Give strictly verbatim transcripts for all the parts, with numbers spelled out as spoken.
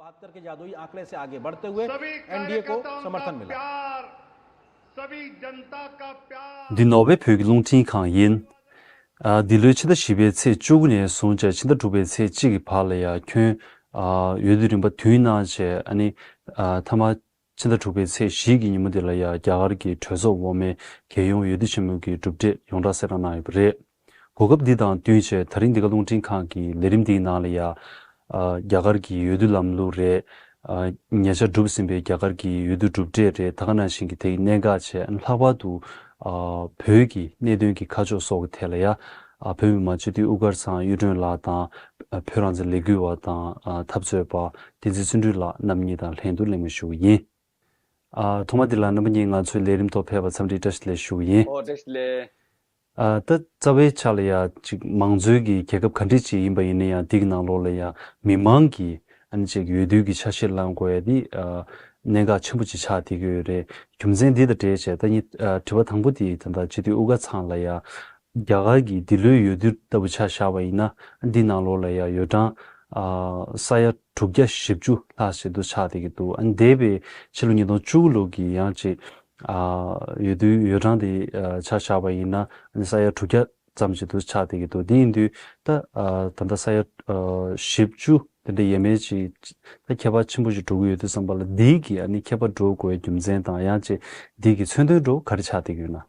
बात करके जादुई आंकड़े से आगे बढ़ते हुए सभी एनडीए को कार्यकर्ताओं का समर्थन मिला। प्यार, सभी जनता का प्यार। འདི་ནོར་ཝེ་བོད་ཀྱི་རླུང་འཕྲིན་ཁང་ཡིན། ཨ། འདི་ལོའི་ཕྱི་ཟླ་བཞི་པའི་ཚེས་བཅུ་དགུ་ནས་བཟུང་བྱས་ཕྱི་ཟླ་དྲུག་པའི་ཚེས་གཅིག་གི་བར་ལ་ཡ་ཁྱོན། ཨ། འོས་བསྡུ་རིམ་པ་བདུན་གནང་བྱས། ཨ་ནི། ཨ། མཐའ་མ་ཕྱི་ཟླ་དྲུག་པའི་ཚེས་བཞི་གི་ཉིན་མོ་འདི་ལ་ཡ་རྒྱ་གར་གྱི་གྲོས་ཚོགས་འོག་མའི་རྒྱལ་ཡོངས་འོས་བསྡུ་ཆེན་མོ་གི་གྲུབ་འབྲས་ཡོངས་བསྒྲགས་གསལ་བསྒྲགས་གནང་ཡོད་པ་རེད། གོ་སྐབས་འདི་དང་བསྟུན་བྱས་ད་རིང་འདི་ག་རླུང་འཕྲིན་ཁང་གི་ལས་རིམ་འདིའི་ནང་ལ་ཡ། ཨ། རྒྱ་གར་གྱི་འོས་བསྡུ་ལམ་ལུགས་རེད། ཨ། ཉེ་ཆར་གྲུབ་ཟིན་པའི་རྒྱ་གར་གྱི་འོས་བསྡུ་གྲུབ་འབྲས་རེད། ད་ག་ནང་བཞིན་གྱི་དེའི་གནད་འགག་བྱས། ལྷག་པར་དུ། ཨ། བོད་ཀྱི་གནད་དོན་གྱི་ཁ་ཕྱོགས་སོགས་ཀྱི་ཐད་ལ་ཡ། ཨ། བོད་མི་མང་སྤྱི་འཐུས་དབུ་དཀར་ཚང་གཡུ་སྒྲོན་ལགས་དང་། ཨ། བོད་རང་བཙན་ལས་འགུལ་བ་དང་། ཨ། འཐབ་རྩོད་པ་བསྟན་འཛིན་བརྩོན་འགྲུས་ལགས་རྣམ་གཉིས་དང་ལྷན་དུ་གླེང་མོལ་ཞུ་གི་ཡིན། ཨ། ཐོག་མ་འདི་ལ་རྣམ་པ་གཉིས་ང་ཚོའི་ལས་རིམ་ཐོག་ཕེབས་པར་འཚམས་འདྲི་བཀྲ་ཤིས་བདེ་ལེགས་ཞུ་གི་ཡིན། ཨོ། བཀྲ་ཤིས་བདེ་ལེགས། ཨ། ད་རྩ་བའི་ཆ་ལ་ཡ་ཅིག་མང་གཙོའི་གི་རྒྱལ་ཁབ་ག་འདྲ་ཅིག་ཡིན་པ་ཡིན་ན་ཡང་འདི་གི་ནང་ལོགས་ལ་ཡ་མི་མང་གིས་ཨ་ནི་ཅིག་འོས་བསྡུ་གི་ཆ་ཤས་བླང་དགོས་ཡ་འདི། ཨ། གནད་འགག་ཆེན་པོ་ཅིག་ཆགས་བསྡད་ཀྱི་ཡོད་རེད། རྒྱུ་མཚན་འདི་དང་འབྲེལ་བྱས་ད་ནི། ཨ། དྲི་བ་དང་པོ་དེ་ད་ལྟ་སྤྱི་འཐུས་དབུ་དཀར་ཚང་ལ་ཡ། རྒྱ་གར་གྱི་འདི་ལོའི་འོས་བསྡུ་ལྟ་བུ་ཆ་བཞག་པ་ཡིན་ན། འདི་ནང་ལོགས་ལ་ཡ་འོས་གྲངས། ཨ། ས་ཡ་དྲུག་བརྒྱ་བཞི་བཅུ་ལྷག་ཞིག་ཏུ་ཆགས་བསྡད་ཀྱི་འདུག་ཨ་ནི་འདས་པའི་ཕྱི་ལོ་ཉིས་སྟོང་བཅུ་དགུ་ལོ་གི་ཡང་ཅིག་ཨ། འོས་བསྡུའི་འོས་གྲངས་དེ། ཨ། ཆ་བཞག་པ་ཡིན་ན་ཨ་ནི་ས་ཡ་དྲུག་བརྒྱ་ཙམ་ཞིག་ཏུ་ཆགས་བསྡད་ཀྱི་འདུག་འདི་ཡིན་དུས་ད། ཨ། ད་ལྟ་ས་ཡ། ཨ། བཞི་བཅུ་དེ་འདྲ་ཡས་མས་ཅིག་ད་ཁྱད་པར་ཆེན་པོ་ཞིག་འགྲོ་གི་ཡོད་དུས་ཙམ་པ་ལ་འདི་གི་ཨ་ནི་ཁྱད་པར་འགྲོ་དགོས་པའི་རྒྱུ་མཚན་དང་ཡང་ཅིག་འདི་གི་མཚོན་དོན་འདྲ་བོ་ག་རེ་ཆགས་བསྡད་ཀྱི་ཡོད་ན།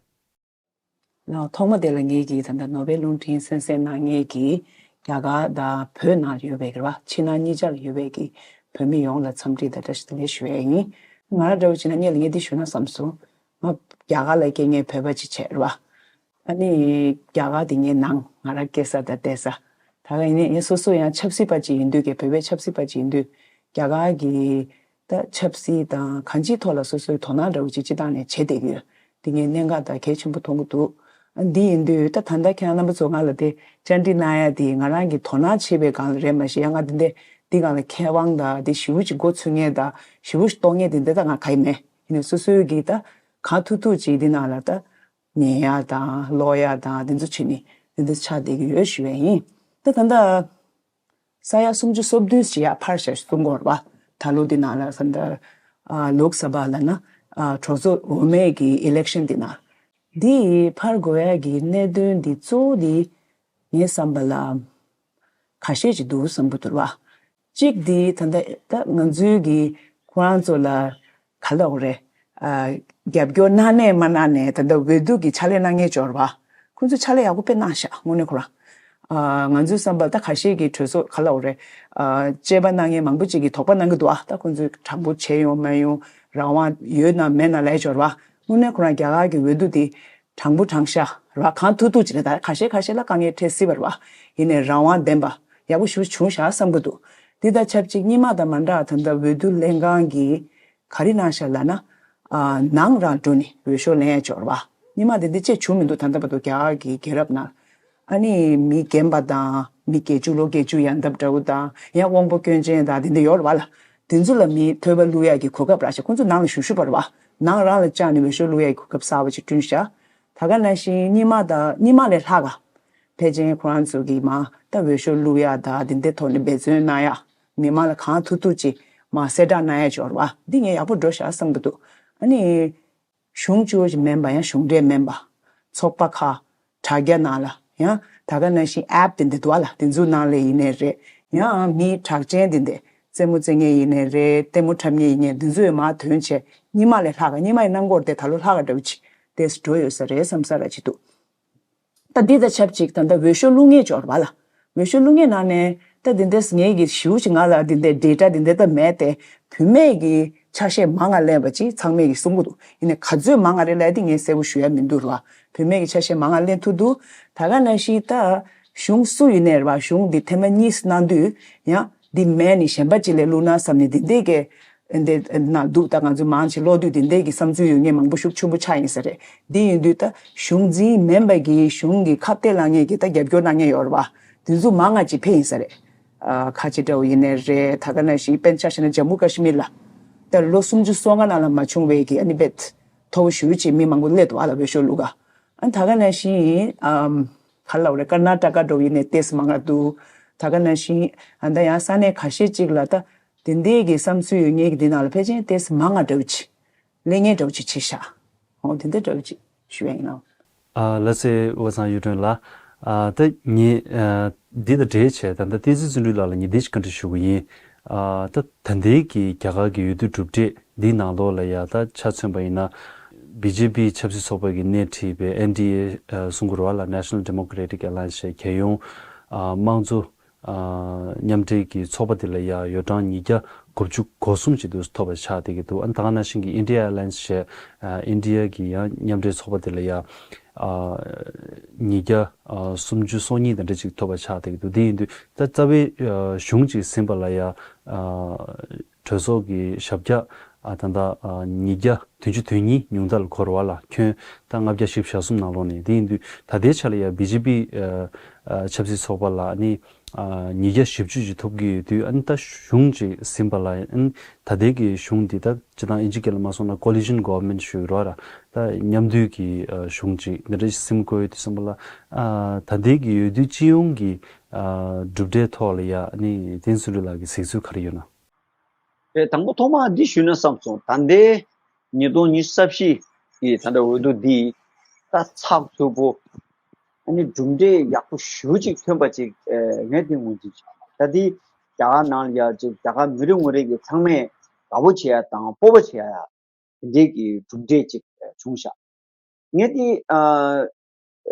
ལགས། ཐོག་མ་དེ་ལ་ངེད་ཀྱིས་ད་ལྟ་ནོར་ཝེ་རླུང་འཕྲིན་གསན་གཟིགས་གནང་མཁན་གྱི་རྒྱ་གར་དང་བོད་ནང་ཡོད་པའི་རེད་བ། ཕྱི་ནང་གཉིས་ཆར་ཡོད་པའི་གི་བོད་མི་ཡོངས་ལ་འཚམས་འདྲི་དང་བཀྲ་ཤིས་བདེ་ལེགས་ཞུ་ཡས་ཡིན། ང་རང་འདྲ་བོ་བྱས་ན་སྔོན་ལ་ངས་འདི་ཞུ་ན་བསམ་སོང་། ང་རྒྱ་གར་ལ་སྐྱེས་མཁན་བོད་པ་ཅིག་བྱས་རེད་བ། ཨ་ནི་རྒྱ་གར་དེ་ངའི་ནང་ང་རང་སྐྱེས་ས་དང་བསྡད་ས། ད་ག་ཡིན་ནའི་ངས་སོ་སོ་ཡང་ཆབ་སྲིད་པ་ཅིག་ཡིན་དུས་ཀྱི་བོད་པའི་ཆབ་སྲིད་པ་ཅིག་ཡིན་དུས་རྒྱ་གར་གྱི་ད་ཆབ་སྲིད་དང་གང་ཅིའི་ཐོག་ལ་སོ་སོའི་དོ་སྣང་འདྲ་བོ་ཅིག་སྤྱི་བཏང་ནས་བྱེད་བསྡད་ཀྱི་ཡོད། འདི་ངས་གནད་འགག་དང་གལ་ཆེན་པོ་མཐོང་གི་འདུག་འདི་ཡིན་དུས་ད་ད་ལྟ་ཁྱེད་རང་རྣམ་པ་ཚོ་ང་ལ་དེ་བཅར་འདྲི་གནང་ཡ་དེ་ང་རང་གི་དོ་སྣང་བྱེད་པའི་སྒང་ལ་རེད་མ་གཞི་ཡང་ང་འདི་འདྲ་འདི་སྒང་ལ་མཁས་དབང་དང་འདི་ཞེ་པོ་ཅིག་མགོ་ཚོས་མཁན་དང་ཞེ་པོ་ཅིག་གཏོང་མཁན་དེ་འདྲ་ད་ང་ག་ཡི་མེད། ཡིན་ནའི་སོ་སོའི་གི་ད་གང་ཐུབ་ཐུབ་ཅིག་འདི་ནང་ལ་ད་ཉན་ཡ་དང་ཀློག་ཡ་དང་འདི་ཚོ་བྱེད་ནི་འདི་འདྲ་ཆགས་བསྡད་ཀྱི་ཡོད་ཞུ་ཡ་ཡིན། ད་ད་ལྟ། ས་ཡ་སུམ་ཅུ་སོ་བདུན་ཞིག་ཡར་འཕར་ཤག་གསུང་གི་ཡོད་རེད་བ། ད་ལོ་འདི་ནང་ལ་ས་འདི་ཨ་ལོག་སབ་ལབ་ན་ཨ་གྲོས་ཚོགས་འོག་མའི་གི་ཨི་ལེག་ཤན་འདི་ནང་འདི་འཕར་དགོས་ཡ་གི་གནད་དོན་འདི་གཙོ་བོ་འདི་ངའི་བསམ་པ་ལ་ཁ་ཤས་ཅིག་འདུག་བསམ་གི་འདུག་རེད་བ། གཅིག་འདི་ད་ལྟ་ད་ང་ཚོའི་གི་ཁོ་རང་ཚོ་ལ་ག་ལབ་དགོས་རེད། ཨ་རྒྱབ་སྐྱོར་གནང་ནས་མ་གནང་ནས་ད་ལྟ་འོས་བསྡུ་གི་ཕྱག་ལས་གནང་མཁན་ཅིག་ཡོད་རེད་བ། ཁོང་ཚོས་ཕྱག་ལས་ཡག་པོ་དཔེ་གནང་ཤག་དངོས་གནས་ཁོ་རང་། ཨ་ང་ཚོའི་བསམ་པ་ད་ཁ་ཤས་ཀྱིས་གྲོས་ཚོགས་ག་ལབ་དགོས་རེད། ཨ་དཔྱད་པ་གནང་མཁན་མང་པོ་ཅིག་གིས་དོགས་པ་གནང་གི་འདུག་ཨ་ད་ཁོང་ཚོས་དྲང་པོ་བྱས་ཡོང་མ་ཡོང་རང་དབང་ཡོད་ན་མེད་ན་ལབ་ཡ་ཅིག་ཡོད་རེད་བ། དངོས་གནས་ཁོ་རང་རྒྱ་གར་གྱི་འོས་བསྡུ་དེ་དྲང་པོ་དྲང་ཤག་རེད་བ། གང་ཐུབ་ཐུབ་ཅིག་རེད། ད་ཁ་ཤས་ཁ་ཤས་ལ་དཀའ་ངལ་འཕྲད་སྲིད་པ་རེད་བ། ཡིན་ནའི་རང་དབང་ལྡན་པ་ཡག་པོ་ཞེ་པོ་བྱུང་ཤག་བསམ་གི་འདུག་འདི་དང་ཆབས་ཅིག་སྔོན་མ་དང་མ་འདྲ་བ་ད་ལྟ་འོས་བསྡུ་ལྷན་ཁང་གིས་ག་རེ་གནང་ཤག་ལབ་ན། ཨ་ནང་རང་འགྲོ་ནས་འོས་ཤོག་ལེན་ཡ་ཅིག་ཡོད་རེད་བ། སྔོན་མ་དེ་འདྲ་ཅིག་བྱུང་མི་འདུག་ད་ལྟ་བར་དུ་རྒྱ་གར་གྱི་རྒྱལ་རབས་ནང་། ཨ་ནི་མི་རྒན་པ་དང་མི་བརྒྱད་ཅུ་ལོ་བརྒྱད་ཅུ་ཡར་འདབ་འདྲ་བོ་དང་ཡང་དབང་པོ་སྐྱོན་ཅན་དང་དེ་འདྲ་ཡོད་རེད་བ་ལ། དེ་ཚོ་ལ་མིའི་ཐོས་པ་བླུག་ཡ་གི་གོ་སྐབས་རག་ཤག་ཁོང་ཚོ་ནང་ལ་བཞུགས་བཞུགས་པ་རེད་བ། ནང་རང་ལ་བཅར་ནས་འོས་ཤོག་བླུག་ཡ་གི་གོ་སྐབས་གསར་པ་ཅིག་བསྐྲུན་ཤག་ད་ག་ནང་བཞིན་སྔོན་མ་དང་སྔོན་མ་ལས་ལྷག་ག་ཕལ་ཆེར་ཁོ་རང་ཚོ་གིས་མར་ད་འོས་ཤོག་བླུག་ཡ་དང་དེ་འདྲའི་ཐོག་ནས་འབད་བརྩོན་གནང་ཡ། མི་མང་ལ་གང་ཐུབ་ཐུབ་ཅིག་མར་གསལ་བསྒྲགས་གནང་ཡ་ཅིག་ཡོད་རེད་བ། འདི་ངས་ཡག་པོ་འགྲོ་ཤག་བསམ་གྱི་འདུག་ཨ་ནི། གཞུང་གཅིག་པོ་ཅིག་མིན་པ་ཡང་གཞུང་འབྲེལ་མིན་པ། ཚོགས་པ་ཁག་དྲ་རྒྱ་ནང་ལ་ཡང་ད་ག་ནང་བཞིན་ཨེབ་དེ་འདྲ་འདུག་བ་ལ་དེ་ཚོའི་ནང་ལ་ཡིན་ནའི་རེད། ཡང་མི་གྲགས་ཅན་དེ་འདྲ་རྩེད་མོ་རྩེ་མཁན་ཡིན་ནའི་རེད། ལྟད་མོ་འཁྲབ་མཁན་ཡིན་ནའི་དེ་ཚོས་མར་ཐོན་བྱས་སྔོན་མ་ལས་ལྷག་ག་སྔོན་མ་ཡི་གནང་སྐོར་དེ་ད་ལོ་ལྷག་ག་འདྲ་བོ་ཅིག་ཏོག་ཙམ་འགྲོ་ཡོད་ས་རེད་བསམ་ས་ར་ཅིག་འདུག་ད་འདི་དང་ཆབས་ཅིག་ད་ལྟ་འོས་ཤོག་བླུག་མཁན་ཅིག་ཡོད་རེད་བ་ལ། འོས་ཤོག་བླུག་མཁན་ནང་ནས་ད་འདི་འདྲས་ངས་ཀྱི་ཞེ་པོ་ཅིག་ང་ལ་འདི་འདྲས་ཌེ་ཊ་འདི་འདྲས་ད་མེད་དེ། བུད་མེད་ཀྱི་ཆ་ཤས་མང་ང་ལེན་པ་ཅིག་ཚང་མས་ཀྱི་གསུང་གི་འདུག་ཡིན་ནའི་ག་ཚོད་མང་ང་རེད་ལབ་དེ་ངས་གསལ་པོ་ཞུ་ཡ་མི་འདུག་ར་བ། བུད་མེད་ཀྱི་ཆ་ཤས་མང་ང་ལེན་ཐུབ་འདུག་ད་ག་ནང་བཞིན་ད་གཞུང་སུ་ཡིན་ནའི་ར་བ་གཞུང་འདི་ཐེངས་མ་གཉིས་གནང་དུས་ཡང་འདི་མེད་ནི་གཞན་པ་ཅིག་ལ་བླུག་ན་བསམ་ནས་འདི་འདྲས་ཀྱི་འདི་ན་འདུག་ད་ང་ཚོ་མང་ཆེ་ཀློག་དུས་འདི་འདྲས་ཀྱི་བསམ་ཚུལ་ཡོད་མཁན་མང་པོ་ཤུགས་ཆེན་པོ་ཆགས་ཡིན་ས་རེད། འདི་ཡིན་དུས་ད་གཞུང་འཛིན་མིན་པ་གི་གཞུང་གི་ཁ་གཏད་ལངས་མཁན་གྱི་ད་རྒྱབ་སྐྱོར་གནང་མཁན་ཡོད་རེད་བ། དེ་ཚོ་མང་ང་ཅིག་ཕེབས་ཡིན་ས་རེད། ཨ་ཁ་ཆེ་འདྲ་བོ་ཡིན་ནའི་རེད། ད་ག་ནང་བཞིན་དཔེར་ན་ཆ་བཞག་ན་ཇམ་མུ་ཀ་ཤི་མིར་ལ་ད་ལོ་སུམ་ཅུ་སོ་ལྔ་ནང་ལ་མ་བྱུང་བའི་གི་ཨ་ནི་དཔེ་མཐོ་པོ་ཞེ་པོ་ཅིག་མི་མང་པོ་སླེབས་འདུག་ཨ་ལ་འོས་ཤོག་བླུག་ག་ཨ་ནི་ད་ག་ནང་བཞིན་ཨམ་ག་ལབ་རེད། ཀར་ན་ཊ་ཀ་འདྲ་བོ་ཡིན་ནའི་ཏོག་ཙམ་མང་ང་འདུག་ད་ག་ནང་བཞིན་ཨ་ད་ཡང་ས་གནས་ཁ་ཤས་ཅིག་ལ་ད། དེ་འདྲའི་གི་བསམ་ཚུལ་ཡོད་མཁན་གྱི་འདི་ནང་ལ་ཕལ་ཆེར་ཏོག་ཙམ་མང་བ་འདྲ་བོ་ཅིག་ལེན་མཁན་འདྲ་བོ་ཅིག་བྱས་ཤག་འོ་དེ་འདྲ་འདྲ་བོ་ཅིག་ཞུ་ཡ་ཡིན་ནོ། ཨ་ལགས་སེ་ཝ་ཚང་གཡུ་སྒྲོན་ལགས། ཨ་ད་ངས་ཨ་འདི་དང་འབྲེལ་བྱས་ད་ལྟ་བསྟན་འཛིན་བརྩོན་འགྲུས་ལགས་ལ་ངས་འདི་ཞིག་བཀའ་འདྲི་ཞུ་གི་ཡིན། ཨ་ད་ད་ལྟའི་གི་རྒྱ་གར་གི་འོས་བསྡུ་གྲུབ་འབྲས་འདིའི་ནང་ལོགས་ལ་ཡ་ད་ཆ་མཚོན་པ་ཡིན་ན། བི་ཇེ་པི་ཆབ་སྲིད་ཚོགས་པ་གིས་སྣེ་ཁྲིད་པའི་ཨེན་ཌི་ཨེ་ཨ་གསུང་གི་རེད་བ་ལ། National Democratic Alliance ཞེས་རྒྱལ་ཡོངས་ཨ་དམངས་གཙོ་ཨ་མཉམ་འབྲེལ་གྱི་ཚོགས་པ་དེ་ལ་ཡ་ཡོ་གྲངས་ཉིས་བརྒྱ་དགུ་བཅུ་གོ་གསུམ་ཅིག་ཏུ་ཐོབ་པ་ཆགས་བསྡད་ཀྱི་འདུག་ཨ་ནི་ད་ག་ནང་བཞིན་གྱི་India Alliance ཞེས་ཨ་ཨིན་ཌི་ཡ་གི་ཡང་མཉམ་འབྲེལ་ཚོགས་པ་དེ་ལ་ཡ་ཨ་ཉིས་བརྒྱ་ཨ་སུམ་ཅུ་སོ་གཉིས་དེ་འདྲ་ཅིག་ཐོབ་པ་ཆགས་བསྡད་ཀྱི་འདུག་དེ་ཡིན་དུས་ད་རྩ་བའི་ཨ་གཞུང་ཅིག་ཟིན་པ་ལ་ཡ་ཨ་གྲོས་ཚོགས་ཀྱི་ཞབས་བཀྱག་ཨ་ད་ལྟ་ཨ་ཉིས་བརྒྱ་བདུན་ཅུ་དོན་གཉིས་ཉུང་མཐའ་ལ་འཁོར་བ་ལ། ཁྱོན་ད་ལྔ་བརྒྱ་བཞི་བཅུ་ཞེ་གསུམ་ནང་ལོགས་ནས། དེ་ཡིན་དུས་ད་ལྟའི་ཆ་ལ་ཡ་བི་ཇེ་པི་ཨ་ཨ་ཆབ་སྲིད་ཚོགས་པ་ལ་ཨ་ནི་ཨ་ཉིས་བརྒྱ་བཞི་བཅུ་ཅིག་ཐོབ་ཀྱི་ཡོད་དུས། ཨ་ནི་ད་གཞུང་ཅིག་ཟིན་པ་ལ་ཨ་ནི་ད་ལྟའི་གི་གཞུང་འདི་ད་སྤྱིར་བཏང་ཨིན་ཇི་སྐད་ལ་མ་སོང་ན་Coalition Government ཞུ་གི་རེད་བ་ལ། ད་མཉམ་འདུས་ཀྱི་ཨ་གཞུང་ཅིག་འདི་འདྲ་ཞིག་ཟིན་དགོས་ཡོད་དུས་ཙམ་པ་ལ། ཨ་ད་ལྟའི་གི་འོས་བསྡུ་སྤྱི་ཡོངས་ཀྱི་ཨ་གྲུབ་འབྲས་ཐོག་ལ་ཡ་ཨ་ནི་བསྟན་འཛིན་བརྩོན་འགྲུས་ལགས་ཀྱི་གཟིགས་ཚུལ་ག་རེ་ཡོད་ན། དེ་དང་པོ་ཐོག་མར་འདི་ཞུས་ན་བསམ་སོང་། ད་ལྟའི་ཉིས་སྟོང་ཉི་ཤུ་རྩ་བཞི་གི་ད་ལྟ་འོས་བསྡུ་འདི་ད་ཚགས་ཚུད་པོ། ཨ་ནི་གྲུབ་འབྲས་ཡག་པོ་ཞེ་པོ་ཅིག་ཐོན་པ་ཅིག་ཨེ་ངས་དེ་ངོས་འཛིན་བྱས། ད་འདི་རྒྱ་གར་ནང་ལ་ཡ་ཅིག་རྒྱ་གར་མི་རེ་ངོ་རེ་གི་ཚང་མས་དགའ་པོ་བྱེད་ཡ་དང་སྤོབས་པ་བྱེད་ཡ་དེ་འདྲའི་གི་གྲུབ་འབྲས་ཅིག་བྱུང་ཤག་ངས་དེ་ཨ་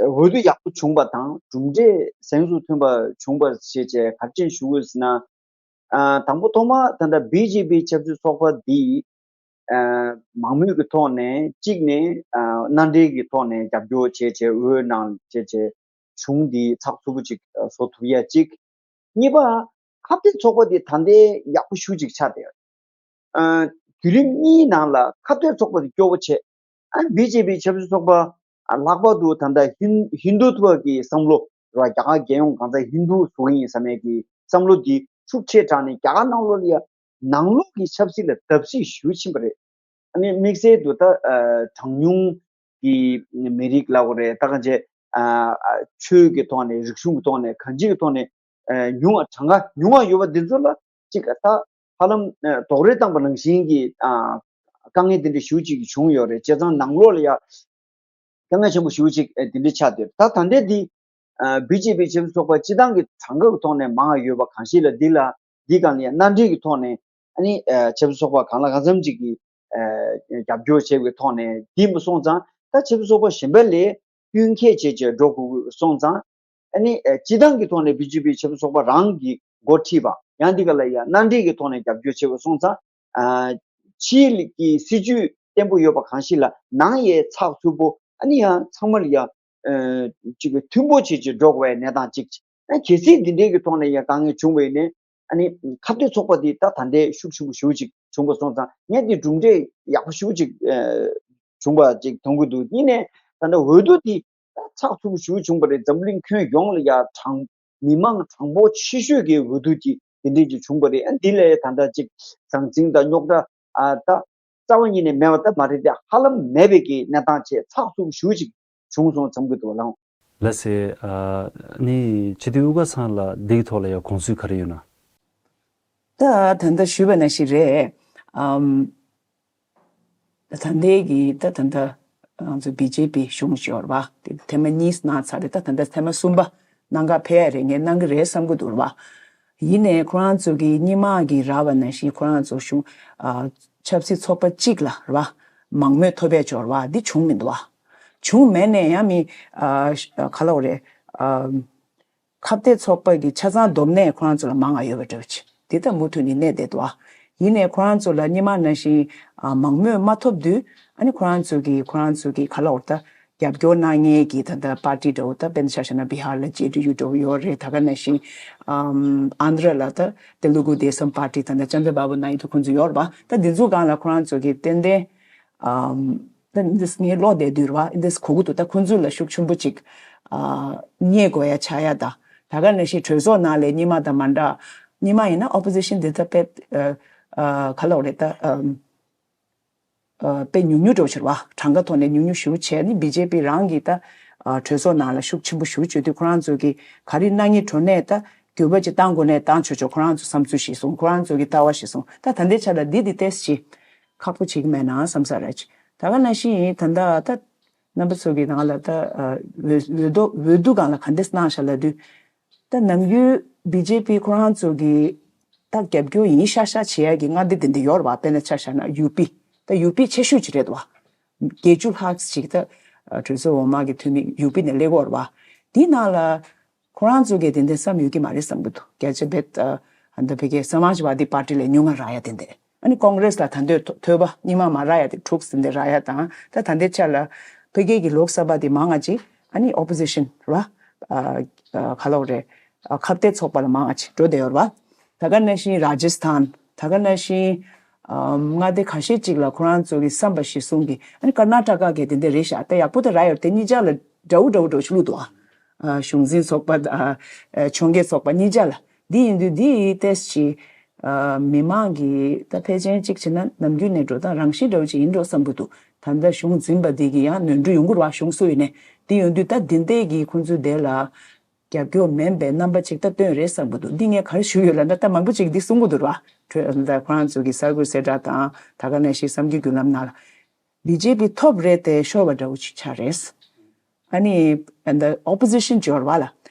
འོས་བསྡུ་ཡག་པོ་བྱུང་བ་དང་གྲུབ་འབྲས་གཟེངས་སུ་ཐོན་པ་བྱུང་བ་ཞེས་བྱས་ག་རེ་བྱས་ཞུ་དགོས་ཟེར་ན། ཨ་དང་པོ་ཐོག་མ་ད་ལྟ་བི་ཇེ་པི་ཆབ་སྲིད་ཚོགས་པ་འདི་ཨ་མང་མོས་ཀྱི་ཐོག་ནས་གཅིག་ནས་ཨ་མནའ་འབྲེལ་གྱི་ཐོག་ནས་རྒྱབ་སྐྱོར་བྱས་བྱས་འོས་གནང་བྱས་བྱས་གཞུང་འདི་ཚགས་ཚུད་པོ་ཅིག་བཟོ་ཐུབ་ཡ་གཅིག་གཉིས་པ། ཁ་གཏད་ཚོགས་པ་འདི་ད་ལྟའི་ཡག་པོ་ཞེ་པོ་ཅིག་ཆགས་བསྡད་ཡོད། ཨ་དུས་རིམ་གཉིས་ནང་ལ་ཁ་གཏད་ཚོགས་པ་དེ་སྐྱོ་པོ་བྱས། ཨ་བི་ཇེ་པི་ཆབ་སྲིད་ཚོགས་པ་ཨ་ལྷག་པར་དུ་ད་ལྟ་ཧིན་ཧིན་དུ་ཏུ་བ་གི་བསམ་བློ་ར། རྒྱ་གར་རྒྱལ་ཡོངས་གང་ཚ་ཧིན་དུ་བཟོ་གི་ཡིན་བསམ་ཡས་ཀྱི་བསམ་བློ་འདི་ཤུགས་ཆེ་དྲགས་ནས་རྒྱ་གར་ནང་ལོགས་ལ་ཡ་ནང་ལོགས་ཀྱི་ཆབ་སྲིད་ལ་བརྡབ་གསིག་ཞེ་པོ་ཕྱིན་པ་རེད། ཨ་ནི་དམིགས་བསལ་དུ་ད་ཨ་གྲངས་ཉུང་གི་མི་རིགས་ལབ་དགོས་རེད། ད་གང་བྱས་ཨ་ཨ་ཆོས་ཀྱི་ཐོག་ནས་རིག་གཞུང་གི་ཐོག་ནས་གང་ཅིའི་ཐོག་ནས་ཨ་ཉུང་བ་གྲངས་ཀ་ཉུང་བ་ཡོད་པ་འདི་ཚོ་ལ་ཅིག་ད་ཧ་ལམ་ཨ་རྡོག་རོལ་བཏང་པ་ནང་བཞིན་གྱི་ཨ་དཀའ་ངལ་འདི་འདྲ་ཞེ་པོ་ཅིག་བྱུང་ཡོད་རེད། བྱས་ཙང་ནང་ལོགས་ལ་ཡ་དཀའ་ངལ་ཆེན་པོ་ཞེ་པོ་ཅིག་ཨ་འདི་འདྲ་ཆགས་བསྡད། ད་ད་ལྟའི་འདི་ཨ་བི་ཇེ་པི་ཆབ་སྲིད་ཚོགས་པ་སྤྱི་བཏང་གི་གྲངས་ཀ་གི་ཐོག་ནས་མང་བ་ཡོད་པ་གང་ཞིག་ལ་འདི་ལ་འདི་སྒང་ལ་ཡ་མནའ་འབྲེལ་གྱི་ཐོག་ནས་ཨ་ནི་ཨ་ཆབ་སྲིད་ཚོགས་པ་གང་ལ་གང་འཚམ་ཅིག་གིས་ཨ་རྒྱབ་སྐྱོར་བྱས་པའི་ཐོག་ནས་འདི་མ་སོང་ཙང་ད་ཆབ་སྲིད་ཚོགས་པ་གཞན་པ་ལས་བསྟུན་མཁས་བྱས་བྱས་འགྲོ་དགོས་སོང་ཙང་། ཨ་ནི་ཨ་སྤྱི་བཏང་གི་ཐོག་ནས་བི་ཇེ་པི་ཆབ་སྲིད་ཚོགས་པ་རང་གིས་འགོ་ཁྲིད་པ་ཡང་འདི་ག་ལ་ཡ་མནའ་འབྲེལ་གྱི་ཐོག་ནས་རྒྱབ་སྐྱོར་བྱས་པ་སོང་ཙང་། ཨ་ཕྱིའི་གི་སྲིད་ཇུས་བརྟན་པོ་ཡོད་པ་གང་ཞིག་ལ་ནང་ཡའི་ཚགས་ཚུད་པོ་ཨ་ནི་ཡང་ཚང་མ་ལ་ཡ་ཨ་ཅིག་མཐུན་པོ་བྱེད་ཅིག་འགྲོ་དགོས་པའི་གནས་སྟངས་ཅིག་ཨ་གལ་སྲིད་འདི་འདྲའི་གི་ཐོག་ནས་ཡ་དཀའ་ངལ་བྱུང་བ་ཡིན་ནའི་ཨ་ནི་ཁ་གཏད་ཚོགས་པ་འདི་ད་ད་ལྟའི་ཤུགས་ཆེན་པོ་ཞེ་པོ་ཅིག་བྱུང་བ་སོང་ཙང་ངས་འདི་གྲུབ་འབྲས་ཡག་པོ་ཞེ་པོ་ཅིག་ཨ་བྱུང་བ་ཅིག་མཐོང་གི་འདུག་ཡིན་ནའི་ད་ལྟ་འོས་བསྡུ་འདི་ད་ཚགས་ཚུད་པོ་ཞེ་པོ་བྱུང་བ་རེད། འཛམ་གླིང་ཁྱོན་ཡོངས་ལ་ཡ་གྲངས་མི་མང་གྲངས་འབོར་ཆེ་ཤོས་ཀྱི་འོས་བསྡུ་ཅིག་དེ་འདྲས་ཅིག་བྱུང་བ་རེད། ཨ་འདི་ལས་ད་ལྟ་ཅིག་ཟང་ཟིང་དང་རྙོག་དྲ་ཨ་ད་རྩ་བ་ཉིད་ནས་མེད་པ་ད་མ་རེད་དེ། ཧ་ལམ་མེད་པའི་གི་གནས་སྟངས་ཆེ་ཚགས་ཚུད་པོ་ཞེ་པོ་ཅིག་བྱུང་སོང་བསམ་གྱི་འདུག་ལགས། ལགས་སེ། ཨ་ནི་སྤྱི་འཐུས་དབུ་དཀར་ཚང་ལ་འདིའི་ཐོག་ལ་ཡང་དགོངས་ཚུལ་ག་རེ་ཡོད་ན། ད་ད་ལྟ་ཞུས་པ་ནང་བཞིན་རེད། ཨམ། ད་ལྟའི་གི་ད་ད་ལྟ་ང་ཚོ་བི་ཇེ་པི་གཞུང་ཞིག་ཡོད་རེད་པ། དེ་ཐེངས་མ་གཉིས་གནང་ཚར་རེད། ད་ད་ལྟ་ཐེངས་མ་གསུམ་པ་གནང་ག་ཕེབས་ཡ་རེད། ངས་གནང་གི་རེད་བསམ་གྱི་འདུག་རེད་པ། ཡིན་ནའི་ཁོ་རང་ཚོ་གི་སྔོན་མ་གི་རེད་པ་ནང་བཞིན་ཁོ་རང་ཚོ་གཞུང་ཨ་ཆབ་སྲིད་ཚོགས་པ་གཅིག་ལ་རེད་པ། མང་མོས་ཐོབ་ཡ་ཅིག་ཡོད་རེད་པ། འདི་བྱུང་མི་འདུག་པ། བྱུང་མེད་ནའི་ཡང་མི་ཨ་ག་ལབ་དགོས་རེད། ཨ། ཁ་གཏད་ཚོགས་པ་གི་ཆ་ཚང་བསྡོམས་ནས་ཁོ་རང་ཚོ་ལ་མང་བ་ཡོད་པ་འདྲ་བོ་ཅིག་དེ་ལྟ་མུ་མཐུད་ནས་གནས་བསྡད་འདུག་ཨ། ཡིན་ནའི་ཁོ་རང་ཚོ་ལ་སྔོན་མ་ནང་བཞིན་ཨ་མང་མོས་མ་ཐོབ་དུས་ཨ་ནི་ཁོ་རང་ཚོ་གི་ཁོ་རང་ཚོ་གི་ག་ལབ་དགོས་རེད། ད་རྒྱབ་སྐྱོར་གནང་མཁན་གྱི་ད་ལྟ་པར་ཊི་འདྲ་བོ་ད་དཔེར་ན་ཆ་བཞག་ན་བི་ཧར་ལ་ཇེ་ཌི་ཡུ་འདྲ་བོ་ཡོད་རེད། ད་ག་ནང་བཞིན་ཨམ་ཨན་དྷྲ་ལ་ད་ཏེ་ལུ་གུ་དེ་སམ་པར་ཊི་ད་ལྟ་ཅན་དྲ་བྷ་བུ་ནང་ཡིན་དུས་ཁོང་ཚོ་ཡོད་རེད་པ། ད་འདི་ཚོ་སྒང་ལ་ཁོ་རང་ཚོ་གི་ཏན་ཏན་ཨམ། ད་འདི་ངའི་བློ་བདེ་དུས་རེད་པ། འདི་གོ་གི་འདུག་ད་ཁོང་ཚོ་ལ་ཤུགས་ཆེན་པོ་ཅིག་ཨ་རྙེད་དགོས་ཡ་ཆགས་ཡ། ད་ད་ག་ནང་བཞིན་གྲོས་ཚོགས་ནང་ལ་སྔོན་མ་དང་མ་འདྲ། སྔོན་མ་ཡིན་ན་ཨོ་པོ་ཟི་ཤན་འདི་ད་དཔེ་ཨ་ཨ་ག་ལབ་དགོས་རེད། ད་ཨམ་ཨ་དཔེ་ཉུང་ཉུང་འདྲ་བོ་ཅིག་རེད་པ། གྲངས་ཀ་ཐོག་ནས་ཉུང་ཉུང་ཞེ་པོ་བྱས་ནི་བི་ཇེ་པི་རང་གིས་ད་ཨ་གྲོས་ཚོགས་ནང་ལ་ཤུགས་ཆེན་པོ་ཞེ་པོ་བྱེད་དུས་ཁོ་རང་ཚོ་གིས་ག་རེ་གནང་སྙིང་འདོད་ནའི་ད་ འགྱུར་བ་ཅིག་བཏང་དགོས་ནས་བཏང་ཆོག་ཆོག་ཁོ་རང་ཚོ་བསམ་ཚུལ་ཞིག་སོང་། ཁོ་རང་ཚོ་གི་ལྟ་བ་ཞིག་སོང་། ད་ད་ལྟའི་ཆ་ལ་འདི་འདི་ཏོག་ཙམ་ཅིག་ཁག་པོ་བྱེད་ཀྱི་མེད་ན་བསམ་ས་རེད། ད་ག་ནང་བཞིན་ད་ལྟ་ད་རྣམ་པ་ཚོ་གི་ནང་ལ་ད་ཨ་འོས་འོས་བསྡུ་འོས་བསྡུ་སྒང་ལ་ག་འདྲས་གནང་ཤག་ལབ་དུས། ད་ནམ་རྒྱུན་བི་ཇེ་པི་ཁོ་རང་ཚོ་གི་ད་རྒྱབ་སྐྱོར་ཡིན་ཤག་ཤག་བྱེད་ཡ་གི་མངའ་སྡེ་དེ་འདྲ་ཡོད་རེད་བ། དཔེར་ན་ཆ་བཞག་ན་ཡུ་པི། ད་ཡུ་པི་ཆེ་ཤོས་ཅིག་རེད་བ། བརྒྱད་ཅུ་ལྷག་ཅིག་ད་གྲོས་ཚོགས་འོག་མ་གི་འཐུས་མི་ཡུ་པི་ནས་སླེབས་ཀྱི་ཡོད་རེད་བ། དེའི་ནང་ལ་ཁོ་རང་ཚོ་གི་དེ་འདྲ་བསམ་ཡོད་ཀྱི་མ་རེད་བསམ་གྱི་འདུག་བརྒྱ་ཆ་བེད་ཨ་ད་ཕ་གི་སྨ་ཇ་ཝ་དི་པར་ཊི་ལས་ཉུང་ང་རག་ཡ་དེ་འདྲ། ཨ་ནི་ཀོང་རེས་ལ་ད་འདོད་ཐོ་ཐོས་པ་སྙིང་མ་མ་རག་ཡ་དེ་དྲུག་ཟིན་དེ་རག་ཡ་དང་། ད་ད་ལྟའི་ཆ་ལ་ཕ་གི་གི་ལོག་སྦ་དེ་མང་ང་ཅིག་ཨ་ནི་ཨོ་པོ་ཟི་ཤན་ར་ཨ་ཨ་ག་ལབ་རེད། ཨ་ཁ་གཏད་ཚོགས་པ་ལ་མང་ང་ཅིག་འགྲོ་བསྡད་ཡོད་རེད་བ། ད་ག་ནང་བཞིན་ར་ཇ་སི་ཐན། ད་ག་ནང་བཞིན་ཨ་མངའ་སྡེ་ཁ་ཤས་ཅིག་ལ་ཁོ་རང་ཚོ་གི་བསམ་པ་ཞིག་གསུང་གི། ཨ་ནི་ཀར་ནཱ་ཊ་ཀ་གི་དེ་འདྲ་རེད་ཤག་ད་ཡག་པོ་དེ་རག་ཡོད་དེ། གཉིས་ཆ་ལ་འདྲ་བོ་འདྲ་བོ་འདྲ་བོ་ཞིག་བླུགས་འདུག་ཨ་གཞུང་འཛིན་ཚོགས་པ་ཨ་ཨ་ཕྱོགས་འགལ་ཚོགས་པ་གཉིས་ཆ་ལ། འདི་ཡིན་དུས་འདི་ཡི་ཏོག་ཙམ་ཅིག་ཨ་མི་མང་གི་ད་ཕལ་ཆེར་གཅིག་བྱས་ན་ནམ་རྒྱུན་ནས་འགྲོ་སྟངས་རང་བཞིན་འདྲ་བོ་ཅིག་ཡིན་འགྲོ་བསམ་གྱི་འདུག་ད་ལྟ་གཞུང་འཛིན་པ་འདི་གི་ཡང་ནོར་འཁྲུལ་ཡོང་གི་རེད་བ། གཞུང་སུ་ཡིན་ནའི། འདི་ཡོང་དུས་ད་འདི་འདྲས་ཀྱི་ཁོང་ཚོའི་དེ་ལ་རྒྱབ་སྐྱོར་མིན་པའི་རྣམ་པ་ཅིག་ད་སྟོན་རེད་བསམ་གྱི་འདུག་འདི་ངས་ག་རེ་ཞུ་ཡོད་ལབ་ན། ད་མང་པོ་ཅིག་འདི་གསུང་གི་འདུག་ར། ཁོ་རང་ཚོ་གི་གསར་འགོད་གསལ་བསྒྲགས་དང་། ད་ག་ནང་བཞིན་གསར་འགྱུར་བརྒྱུད་ལམ་ནང་ལ། བི་ཇེ་པི་ཐོབ་རེད་དེ་ཤོར་བ་འདྲ་བོ་ཅིག་ཆགས་རེད། ཨ་ནི་ཨ་ད་ཨོ་པོ་ཟི་ཤན་འབྱོར་བ་ལ་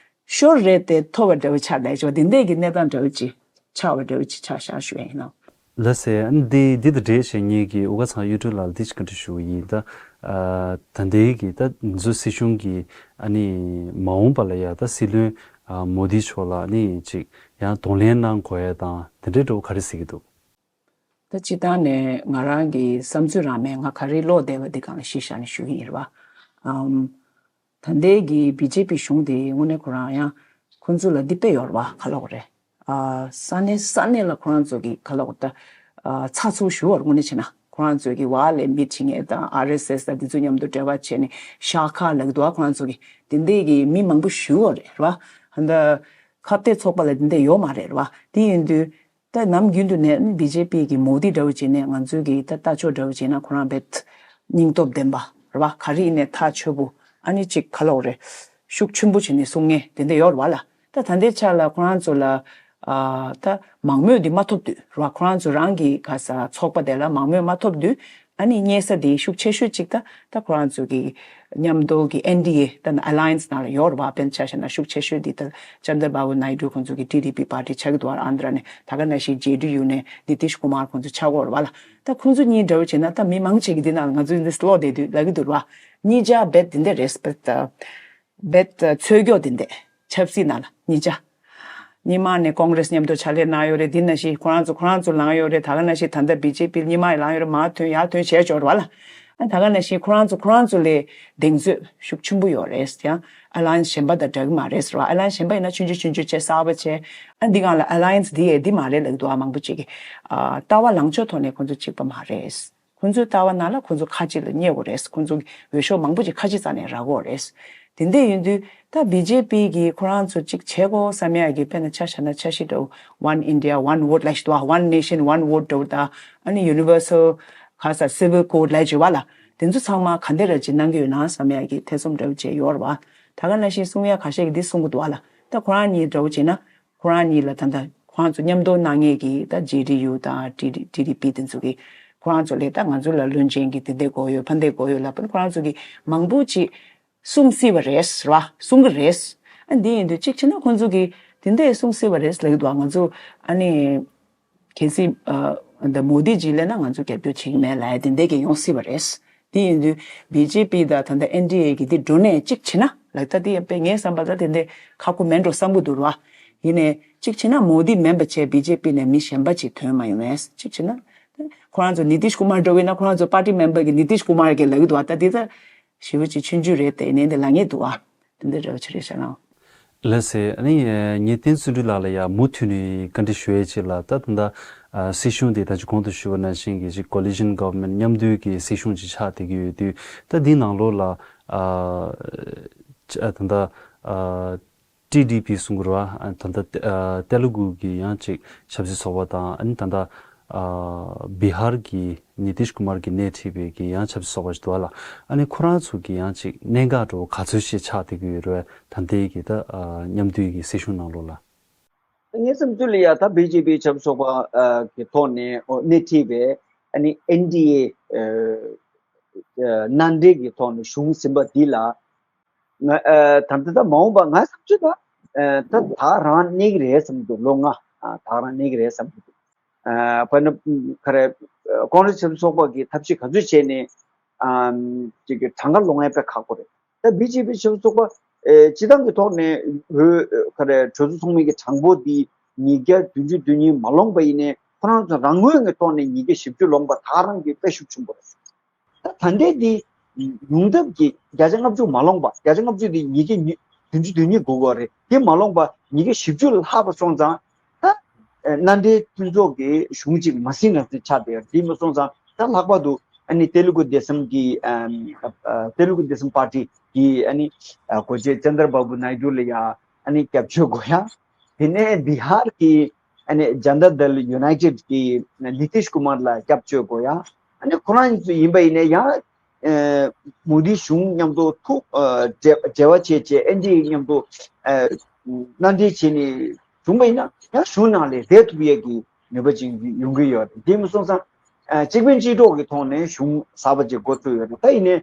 ཤོར་རེད་དེ་ཐོབ་པ་འདྲ་བོ་ཆགས་ལས་ཅོ་དེ་འདྲས་ཀྱི་གནས་སྟངས་འདྲ་བོ་ཅིག་ཆགས་པ་འདྲ་བོ་ཅིག་ཆགས་ཤག་ཞུ་ཡ་ཡིན་ནོ། ལགས་སེ། ཨ་ནི་འདི་འདི་དང་འབྲེལ་བྱས་ངེད་ཀྱིས་འུ་ག་ཚང་གཡུ་སྒྲོན་ལགས་ལ་འདི་ཞིག་བཀའ་འདྲི་ཞུ་གི་ཡིན། ད་ཨ་ད་ལྟའི་གི་ད་འདི་ཚོ་སྲིད་གཞུང་གི་ཨ་ནི་མ་འོངས་པ་ལ་ཡ་ད་སྲིད་བློན་ཨ་མོ་དི་མཆོག་ལ་ཨ་ནི་ཅིག་ཡང་གདོང་ལེན་གནང་དགོས་ཡ་དང་དེ་འདྲའི་འདྲ་བོ་ག་རེ་གཟིགས་ཀྱི་འདུག་ད་སྤྱིར་བཏང་ནས་ང་རང་གི་བསམ་ཚུལ་རང་མེད། ང་ག་རེ་ཀློག་བསྡད་པ་འདི་སྒང་ལ་གཞི་བཞག་ནས་ཞུ་གི་ཡིན་རེད་བ། ཨམ། ད་ལྟའི་གི་བི་ཇེ་པི་གཞུང་དེ་དངོས་གནས་ཁོ་རང་ཡང་ཁོང་ཚོ་ལ་འདི་དཔེ་ཡོད་རེད་བ། ག་ལབ་དགོས་རེད། ཨ་ས་གནས་ས་གནས་ལ་ཁོ་རང་ཚོ་གི་ག་ལབ་དགོས་ད། ཨ་ཚགས་ཚུད་ཞུ་བར་དངོས་གནས་བྱས་ན་ཁོ་རང་ཚོ་གི་བར་ལ་མི་ཁྲིད་མཁན་དང་ཨར་ཨེས་ཨེས་དང་འདི་ཚོ་མཉམ་དུ་འབྲེལ་བ་བྱས་ནས་ཤ་ཁ་ལབ་ཀྱི་འདུག་བ། ཁོ་རང་ཚོ་གི་དེ་འདྲའི་གི་མི་མང་པོ་ཞུ་བ་རེད་རེད་བ། ཧ་ད་ཁ་གཏད་ཚོགས་པ་ལ་དེ་འདྲ་ཡོད་མ་རེད་རེད་བ། དེ་ཡིན་དུས། ད་ནམ་རྒྱུན་དུ་ནས་བི་ཇེ་པི་གི་མོ་དི་འདྲ་བོ་བྱས་ནས་ང་ཚོའི་གི་ད་ལྟ་ཕྱོགས་འདྲ་བོ་བྱས་ན་ཁོ་རང་རྦད་སྙིང་སྟོབས་ལྡན་པ་རེད་བ། ག་རེ་ཡིན་ནས་ཐག་ཆོད་པོ། ཨ་ནི་ཅིག་ག་ལབ་དགོས་རེད། ཤུགས་ཆེན་པོ་བྱས་ནས་གསུང་མཁན་དེ་འདྲ་ཡོད་རེད་བ་ལ། ད་ད་ལྟའི་ཆ་ལ་ཁོ་རང་ཚོ་ལ་ཨ་ད་མང་མོས་འདི་མ་ཐོབ་དུས་རེད་བ། ཁོ་རང་ཚོ་རང་གི་ག་ས་ཚོགས་པ་དེ་ལ་མང་མོས་མ་ཐོབ་དུས། ཨ་ནི་རྙེད་ས་དེ་ཤུགས་ཆེ་ཤོས་གཅིག་ད་ད་ཁོ་རང་ཚོ་གི་མཉམ་དུ་གི་ཨེན་ཌི་ཨེ་ད་ཨ་ལ་ཡན་སི་ནང་ལ་ཡོད་རེད་བ། དཔེར་ན་ཆ་བཞག་ན་ཤུགས་ཆེ་ཤོས་དེ་ད་ཅན་དར་བྷ་བུ་ནའི་ཌུ་ཁོང་ཚོ་གི་ཊི་ཌི་པི་པར་ཊི་ཆགས་ཀྱི་འདུག་བ། ཨན་དྷ་ར་ནས། ད་ག་ནང་བཞིན་ཇེ་ཌི་ཡུ་ནས་ནི་ཏིཤ་ཀུ་མར་ཁོང་ཚོ་ཆགས་ཀྱི་ཡོད་རེད་བ་ལ། ད་ཁོང་ཚོ་གཉིས་འདྲ་བོ་བྱས་ན་ད་མི་མང་ཆེ་གི་འདི་ནང་ལ་ང་ཚོ་འདི་ཀློག་བསྡད་དུས་ལབ་ཀྱི་འདུག་རེད་བ། གཉིས་ཆ་རྦད་དེ་འདྲ་རེད་པ། ད། རྦད་འཚོལ་སྐྱོ་དེ་འདྲ། ཆབ་སྲིད་ནང་ལ་གཉིས་ཆ། སྔོན་མ་ནས་ཀོང་རེས་མཉམ་དུ་ཕྱག་ལས་གནང་ཡོད་རེད། འདི་ནང་བཞིན་ཁོ་རང་ཚོ་ཁོ་རང་ཚོ་ལངས་ཡོད་རེད། ད་ག་ནང་བཞིན་ད་ལྟ་བི་ཇེ་པི་སྔོན་མ་ཡང་ལངས་ཡོད་རེད། མར་ཐོན་ཡར་ཐོན་བྱས་ཡོད་རེད་བ་ལ། ཨ་ད་ག་ནང་བཞིན་ཁོ་རང་ཚོ་ཁོ་རང་ཚོ་ལས་གདེང་ཚོད་ཤུགས་ཆེན་པོ་ཡོད་རེད། ཡང་ཨ་ལ་ཡན་སི་གཞན་པ་དང་འདྲ་གི་མ་རེད་ཟེར་བ། ཨ་ལ་ཡན་སི་གཞན་པ་ཡིན་ན་ཆུང་ཆུང་ཆུང་ཆུང་བྱས་གསར་པ་བྱས། ཨ་འདི་སྒང་ལ་ཨ་ལ་ཡན་སི་འདི་ཡས་འདི་མ་རེད་ལབ་ཀྱི་འདུག་ཨ་མང་པོ་ཅིག་གིས། ཨ་ལྟ་བ་ལངས་ཕྱོགས་ཐོག་ནས་ཁོ་ཚོ་གཅིག་པ་མ་རེད། ཁོང་ཚོའི་ལྟ་བ་ནང་ལ་ཁོང་ཚོ་ཁ་ཅིག་ལ་བསྙད་དགོས་རེད། ཁོང་ཚོ་འོས་ཤོག་མང་པོ་ཅིག་ཁ་ཅིག་རྩ་ནས་རག་གི་རེད། དེ་འདྲ་ཡིན་དུས་ད་བི་ཇེ་པི་གིས་ཁོ་རང་ཚོ་གཅིག་བྱེད་དགོས་བསམ་ཡག་གི། དཔེར་ན་ཆ་བཞག་ན་འཆར་གཞི་འདྲ་བོ་One India One Vote ལབ་ཞིག་འདུག་བ། One Nation One Vote འདྲ་བོ་དང་། ཨ་ནི་Universal ག་ས་Civil Code ལབ་ཅིག་ཡོད་པ་ལ། དེ་ཚོ་ཚང་མ་ག་འདྲ་ར་ཅིག་གནང་གི་ཡོད་ན་བསམ་ཡག་གི་ཐེ་ཚོམ་འདྲ་བོ་ཅིག་ཡོད་རེད་བ། ད་ག་ནང་བཞིན་གསུང་ཡག་ཁ་ཤས་ཀྱིས་འདི་གསུང་གི་འདུག་བ་ལ། ད་ཁོ་རང་གཉིས་འདྲ་བོ་བྱས་ན། ཁོ་རང་གཉིས་ལ་ད་ལྟ་ཁོ་རང་ཚོ་མཉམ་དུ་གནང་མཁན་གྱི་ད་ཇེ་ཌི་ཡུ་དང་ཊི་ཌི་ཊི་ཌི་པི་དེ་ཚོ་གིས་ཁོ་རང་ཚོ་ལ་ད་ང་ཚོ་ལ་བློན་ཆེན་གྱི་དེ་འདྲ་དགོས་ཡོད། ཕ་འདྲ་དགོས་ཡོད་ལབ་པ་ནི་ཁོ་རང་ཚོ་གིས་མང་པོ་ཅིག་གསུང་སྲིད་པ་རེད་ཟེར་བ། གསུང་གི་རེད། ཨ་འདི་ཡིན་དུས་གཅིག་བྱས་ན་ཁོང་ཚོ་གིས་དེ་འདྲ་གསུང་སྲིད་པ་རེད་ལབ་ཀྱི་འདུག་ང་ཚོ་ཨ་ནི། གལ་སྲིད་ཨ་ད་མོ་དི་ཇི་སླེབས་ན་ང་ཚོ་རྒྱབ་སྐྱོར་བྱེད་ཀྱི་མེད་ལབ་ཡ་དེ་འདྲ་གི་ཡོང་སྲིད་པ་རེད། དེ་ཡིན་དུས་བི་ཇེ་པི་དང་ད་ལྟ་ཨེན་ཌི་ཨེ་གི་འདི་འགྲོ་ནས་གཅིག་བྱས་ན་ལབ། ད་དེ་ཡང་དཔེ་ངའི་བསམ་པ་ད་དེ་འདྲ་ཁག་པོ་མེད་འགྲོ་བསམ་གྱི་འདུག་ར། ཡིན་ནའི་གཅིག་བྱས་ན་མོ་དི་མིན་པ་བྱས་བི་ཇེ་པི་ནས་མི་གཞན་པ་ཅིག་ཐོན་མ་ཡོང་བས། གཅིག་བྱས་ན་ཁོ་རང་ཚོ་ནི་ཏིཤ་ཀུ་མར་འགྲོ་བས་ན་ཁོ་རང་ཚོ་པར་ཊི་མེམ་བར་གི་ནི་ཏིཤ་ཀུ་མར་གི་ལབ་ཀྱི་འདུག་ད་དེ་ད་ཞེ་པོ་ཅིག་ཆུང་ཆུང་རེད་དེ་ནས་འདི་ལབ་ངེས་འདུག་ཨ། དེ་འདྲ་འདྲ་བོ་ཅིག་རེད་ཤག་ལ། ལགས་སེ། ཨ་ནི་ངས་བསྟན་བརྩོན་འགྲུས་ལགས་ལ་ཡང་མུ་མཐུད་ནས་བཀའ་འདྲི་ཞུ་ཡས་ཅིག་ལ། ད་ད་ལྟ་ཨ་སྲིད་གཞུང་དེ་ད་ཅི་གོང་དུ་ཞུས་པ་ནང་བཞིན་གྱི་ཅིག་coalition government མཉམ་འདུས་ཀྱི་སྲིད་གཞུང་ཅིག་ཆགས་བསྡད་ཀྱི་ཡོད་དུས། ད་འདིའི་ནང་ལོགས་ལ་ཨ་ཅི་ཨ་ད་ལྟ་ཨ་ཊི་ཌི་པི་གསུང་གི་རེད་བ། ཨ་ད་ལྟ་ཨ་ཏེ་ལུ་གུ་གི་ཡང་ཅིག་ཆབ་སྲིད་ཚོགས་པ་དང་། ཨ་ནི་ད་ལྟ་ཨ་བི་ཧར་གྱི་ནི་ཏིཤ་ཀུ་མར་གྱིས་སྣེ་ཁྲིད་པའི་གི་ཡང་ཆབ་སྲིད་ཚོགས་པ་ཞིག་འདུག་བ་ལ། ཨ་ནི་ཁོ་རང་ཚོ་གི་ཡང་ཅིག་གནད་འགག་འདྲ་བོ་ག་ཚོད་ཞིག་ཆགས་བསྡད་ཀྱི་ཡོད་རེད་བས། ད་ལྟའི་གི་ད་ཨ་མཉམ་འདུས་ཀྱི་སྲིད་གཞུང་ནང་ལོགས་ལ། ངའི་བསམ་ཚུལ་ལ་ཡ་ད་བི་ཇེ་པི་ཆབ་སྲིད་ཚོགས་པ་ཨ་གི་ཐོག་ནས་ཨོ་སྣེ་ཁྲིད་པའི་ཨ་ནི་ཨེན་ཌི་ཨེ་ཨ་མནའ་འབྲེལ་གྱི་ཐོག་ནས་གཞུང་ཟིན་པ་འདི་ལ་ང་ཨ་ད་ལྟ་ད་མ་འོངས་པ་ང་བསམ་ཚུལ་ད་ཨ་ད་ད་རང་གནས་ཀྱི་རེད་བསམ་གྱི་འདུག་ལོ་ལྔ་ཨ་ད་རང་གནས་ཀྱི་རེད་བསམ་གྱི་འདུག་ཨ་དཔེར་ན་ག་རེ་ཀོང་རེས་ཆབ་སྲིད་ཚོགས་པ་གི་ཐབས་ཤེས་ག་ཚོད་བྱས་ནས་ཨ་ཅིག་གི་གྲངས་ཀ་ལོང་ཡ་དཔེ་ཁག་པོ་རེད། ད་བི་ཇེ་པི་ཆབ་སྲིད་ཚོགས་པ་ཨེ་སྤྱི་བཏང་གི་ཐོག་ནས་འོས་ཨེ་ག་རེ་གྲོས་ཚོགས་ཚོགས་མི་གི་གྲངས་འབོར་འདི་ཉིས་བརྒྱ་བདུན་ཅུ་དོན་གཉིས་མ་ལོངས་པ་ཡིན་ནའི་ཁོ་རང་ཚོ་རང་ངོས་ཀྱི་ཐོག་ནས་ཉིས་བརྒྱ་བཞི་བཅུ་ལོངས་པ་ད་རང་གི་དཔེ་ཤུགས་ཆེན་པོ་རེད། ད་ད་ལྟའི་འདི་ཡོང་ཐབས་ཀྱི་བརྒྱ་ཆ་ལྔ་བཅུ་མ་ལོངས་པ་བརྒྱ་ཆ་ལྔ་བཅུ་འདི་ཉིས་བརྒྱ་བདུན་ཅུ་དོན་གཉིས་དགོས་ཀྱི་རེད། དེ་མ་ལོངས་པ་ཉིས་བརྒྱ་བཞི་བཅུ་ལྷག་པ་སོང་ཙང་ད་ཨེ་མནའ་འབྲེལ་མཐུན་ཚོགས་ཀྱི་གཞུང་གཅིག་མ་ཟིན་རང་ཟིན་ཆགས་བསྡད་ཡོད་རེད། དེ་མ་སོང་ཙང་ད་ལྷག་པར་དུ་ཨ་ནི་ཏེ་ལུ་གུ་དེ་སམ་གི་ཨམ་ཨ་ཏེ་ལུ་གུ་དེ་སམ་པར་ཊི་གི་ཨ་ནི་ཨ་གོ་ཆེ་ཅན་དར་བྷ་བུ་ནཱི་ཌུ་ལ་ཡ་ཨ་ནི་སྐྱབས་བཅོལ་དགོས་ཡ། དེ་ནས་བི་ཧར་གི་ཨ་ནི་ཇན་ད་དལ་ཡུ་ནའི་ཊེཌ་གི་ནི་ཏིཤ་ཀུ་མར་ལ་སྐྱབས་བཅོལ་དགོས་ཡ། ཨ་ནི་ཁོ་རང་ཚོ་ཡིན་པ་ཡིན་ནའི་ཡང་ཨ་མོ་དི་གཞུང་མཉམ་དུ་ཐུག་ཨ་འབྲེལ་འབྲེལ་བ་བྱས་བྱས་ཨེན་ཌི་ཨེ་མཉམ་དུ་ཨ་མནའ་འབྲེལ་བྱས་ནས་བྱུང་པ་ཡིན་ན་ཡང་གཞུང་ནང་ལ་བསྡད་ཐུབ་ཡས་ཀྱི་ནུས་པ་ཅིག་ཡོང་གི་ཡོད་རེད། དེ་མ་སོང་ཙང་ཨ་གཅིག་ཕན་གཅིག་གྲོགས་ཀྱི་ཐོག་ནས་གཞུང་གསར་པ་ཅིག་འགོ་ཚུགས་ཡོད་རེད། ད་ཡིན་ནའི་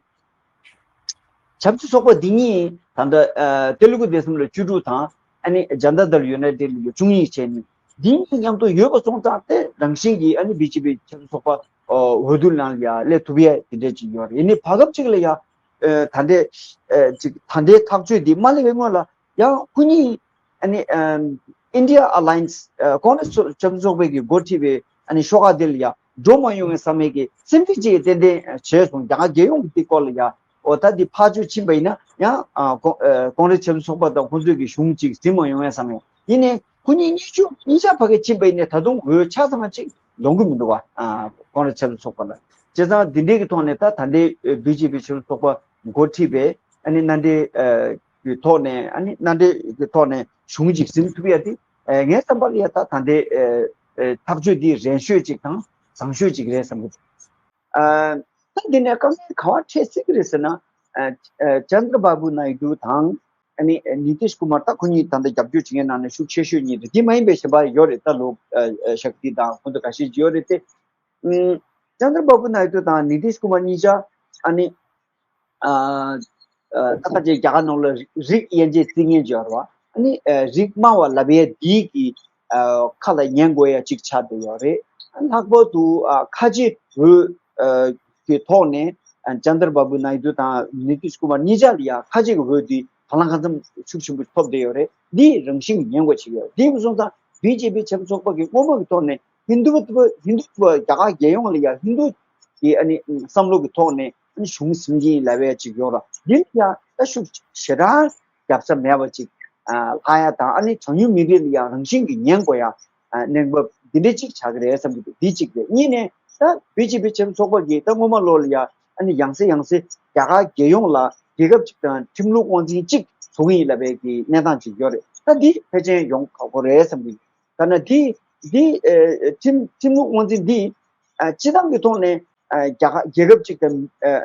ཆབ་སྲིད་ཚོགས་པ་འདི་གཉིས་ད་ལྟ་ཨ་ཏེ་ལུ་གུ་དེ་སམ་ལ་བཅུ་དྲུག་དང་ཨ་ནི་ཇན་ད་དལ་ཡུ་ནའི་ཊེཌ་ལ་བཅུ་གཉིས་བྱས་ནས་འདི་གཉིས་མཉམ་དུ་ཡོད་པ་སོང་ཙང་དེ་རང་བཞིན་གྱིས་ཨ་ནི་བི་ཇེ་པི་ཆབ་སྲིད་ཚོགས་པ་ཨོ་འོས་བསྡུ་ནང་ལ་ཡ་སླེབས་ཐུབ་ཡས་དེ་འདྲས་ཅིག་ཡོད་རེད། ཡིན་ནའི་བར་སྐབས་ཅིག་ལ་ཡ་ཨ་ད་ལྟའི་ཨ་ཅིག་ད་ལྟའི་ཐག་གཅོད་འདི་མ་སླེབས་པའི་སྔོན་ལ་ཡང་ཁོ་གཉིས་ཨ་ནི་ཨམ་ཨིན་ཌི་ཡ་ཨ་ལ་ཡན་སི་ཨ་ཀོང་རེས་ཚོ་ཆབ་སྲིད་ཚོགས་པའི་གི་འགོ་ཁྲིད་པའི་ཨ་ནི་ཤོག་ཁག་དེ་ལ་ཡ་འགྲོ་མ་ཡོང་བའི་བསམ་པའི་གི་སེམས་ཁྲལ་ཅིག་ཏན་ཏན་བྱས་སོང་། རྒྱ་གར་རྒྱལ་ཡོངས་ཀྱི་སྐོར་ལ་ཡ་འོ་ད་འདི་ཕར་ཚུར་ཕྱིན་པ་ཡིན་ན་ཡང་ཨ་ཀོ་ཨ་ཀོང་རེས་ཆབ་སྲིད་ཚོགས་པ་དང་ཁོང་ཚོའི་གི་གཞུང་ཅིག་ཟིན་མ་ཡོང་བའི་བསམ་ཡོང་། ཡིན་ནའི་ཁོ་གཉིས་གཉིས་ཆུ་གཉིས་ཆ་ཕ་གི་ཕྱིན་པ་ཡིན་ནའི་ད་དུང་འོས་ཆ་ཚང་ཅིག་ལོང་གི་མི་འདུག་བ། ཨ་ཀོང་རེས་ཆབ་སྲིད་ཚོགས་པ་ལ། བྱས་ཙང་འདི་འདྲའི་གི་ཐོག་ནས་ད་ད་ལྟའི་བི་ཇེ་པི་ཆབ་སྲིད་ཚོགས་པ་འགོ་ཁྲིད་པའི་ཨ་ནི་མནའ་འབྲེལ་ཨ་གི་ཐོག་ནས་ཨ་ནི་མནའ་འབྲེལ་གི་ཐོག་ནས་གཞུང་ཅིག་ཟིན་ཐུབ་ཡ་དེ་ཨ་ངའི་བསམ་པ་ལ་ཡ་ད་ད་ལྟའི་ཨ་ཨ་ཐག་གཅོད་འདི་རན་ཤོས་ཅིག་དང་བཟང་ཤོས་ཅིག་རེད་བསམ་གི་འདུག་ཨ་ད་འདི་ནས་དཀའ་ངལ་ག་བ་འཕྲད་སྲིད་ཀྱི་རེད་ཟེར་ན། ཨ་ཨ་ཅན་དྲ་བྷ་བུ་ནཱི་ཌུ་དང་ཨ་ནི་ནི་ཏིཤ་ཀུ་མར་ད་ཁོ་གཉིས་ད་ལྟ་རྒྱབ་སྐྱོར་བྱེད་མཁན་ནང་ནས་ཤུགས་ཆེ་ཤོས་གཉིས་རེད། དེ་མ་ཡིན་པའི་གཞན་པ་ཡོད་རེད། ད་ལོ་ཨ་ཨ་ཞག་དེ་དང་ཁོང་ཚོ་འགའ་ཤས་ཅིག་ཡོད་རེད་དེ། ཨུམ། ཅན་དྲ་བྷ་བུ་ནཱི་ཌུ་དང་ནི་ཏིཤ་ཀུ་མར་གཉིས་ཆ་ཨ་ནི་ཨ་ཨ་ད་ཁ་ཅིག་རྒྱ་གར་ནང་ལ་རིགས་དབྱེ་འབྱེད་རྩིས་མཁན་ཅིག་ཡོད་རེད་བ། ཨ་ནི་ཨ་རིགས་དམའ་བ་ལབ་ཡས་འདི་གི་ཨ་ཁ་ལ་ཉན་དགོས་ཡ་གཅིག་ཆགས་བསྡད་ཡོད་རེད། ཨ་ལྷག་པར་དུ་ཨ་ཁ་ཆེ་འོས་ཨ་ཀྱི་ཐོག་ནས་ཨ་ཅན་དྲ་བྷ་བུ་ནཱི་ཌུ་དང་ནི་ཏིཤ་ཀུ་མར་གཉིས་ཆ་ལ་ཡ་ཁ་ཆེ་གི་འོས་འདི་གང་ལ་གང་འཚམ་ཤུགས་ཆེན་པོ་ཐོབ་བསྡད་ཡོད་རེད། འདི་རང་བཞིན་གྱི་ཉན་དགོས་ཆགས་ཡོད། འདི་མ་སོང་ཙང་བི་ཇེ་པི་ཆབ་སྲིད་ཚོགས་པ་གི་སྔོན་མ་གི་ཐོག་ནས་ཧིན་རྡུ་ཧིན་རྡུ་རྒྱ་གར་རྒྱལ་ཡོངས་ལ་ཡ་ཧིན་རྡུ་གི་ཨ་ནི་བསམ་བློ་གི་ཐོག་ནས་ཨ་ནི་གཞུང་ཟིན་གྱི་ཡིན་ལབ་ཡ་ཅིག་ཡོད་ར། འདི་ལ་ཡ་ད་ཤུགས་ཞེ་དྲག་རྒྱབ་ས་མེད་པ་ཅིག་ཨ་ལྷག་ཡ་དང་། ཨ་ནི་གྲངས་ཉུང་མི་རིགས་ལ་ཡ་རང་བཞིན་གྱི་ཉན་དགོས་ཡ་ཨ་གནས་བབ་འདི་འདྲ་ཅིག་ཆགས་ཀྱི་རེད་བསམ་གྱི་འདུག་འདི་གཅིག་རེད། གཉིས་ནས་ད་བི་ཇེ་པི་ཆབ་སྲིད་ཚོགས་པ་གིས་ད་སྔོན་མ་ལོ་ལ་ཡ་ཨ་ནི་ཡང་སེ་ཡང་སེ་རྒྱ་གར་རྒྱལ་ཡོངས་ལ་རྒྱལ་ཁབ་ཅིག་དང་ཁྲིམས་ལུགས་དབང་འཛིན་གཅིག་བཟོ་གི་ཡིན་ལབ་པའི་གི་གནས་སྟངས་ཅིག་ཡོད་རེད། ད་འདི་ཕལ་ཆེར་ཡོང་ཁག་པོ་རེད་བསམ་གྱི་འདུག་ད་ནི་འདི་འདི་ཨ་ཁྲིམས་ཁྲིམས་ལུགས་དབང་འཛིན་འདི་ཨ་སྤྱི་བཏང་གི་ཐོག་ནས་ཨ་རྒྱ་གར་རྒྱལ་ཁབ་ཅིག་དང་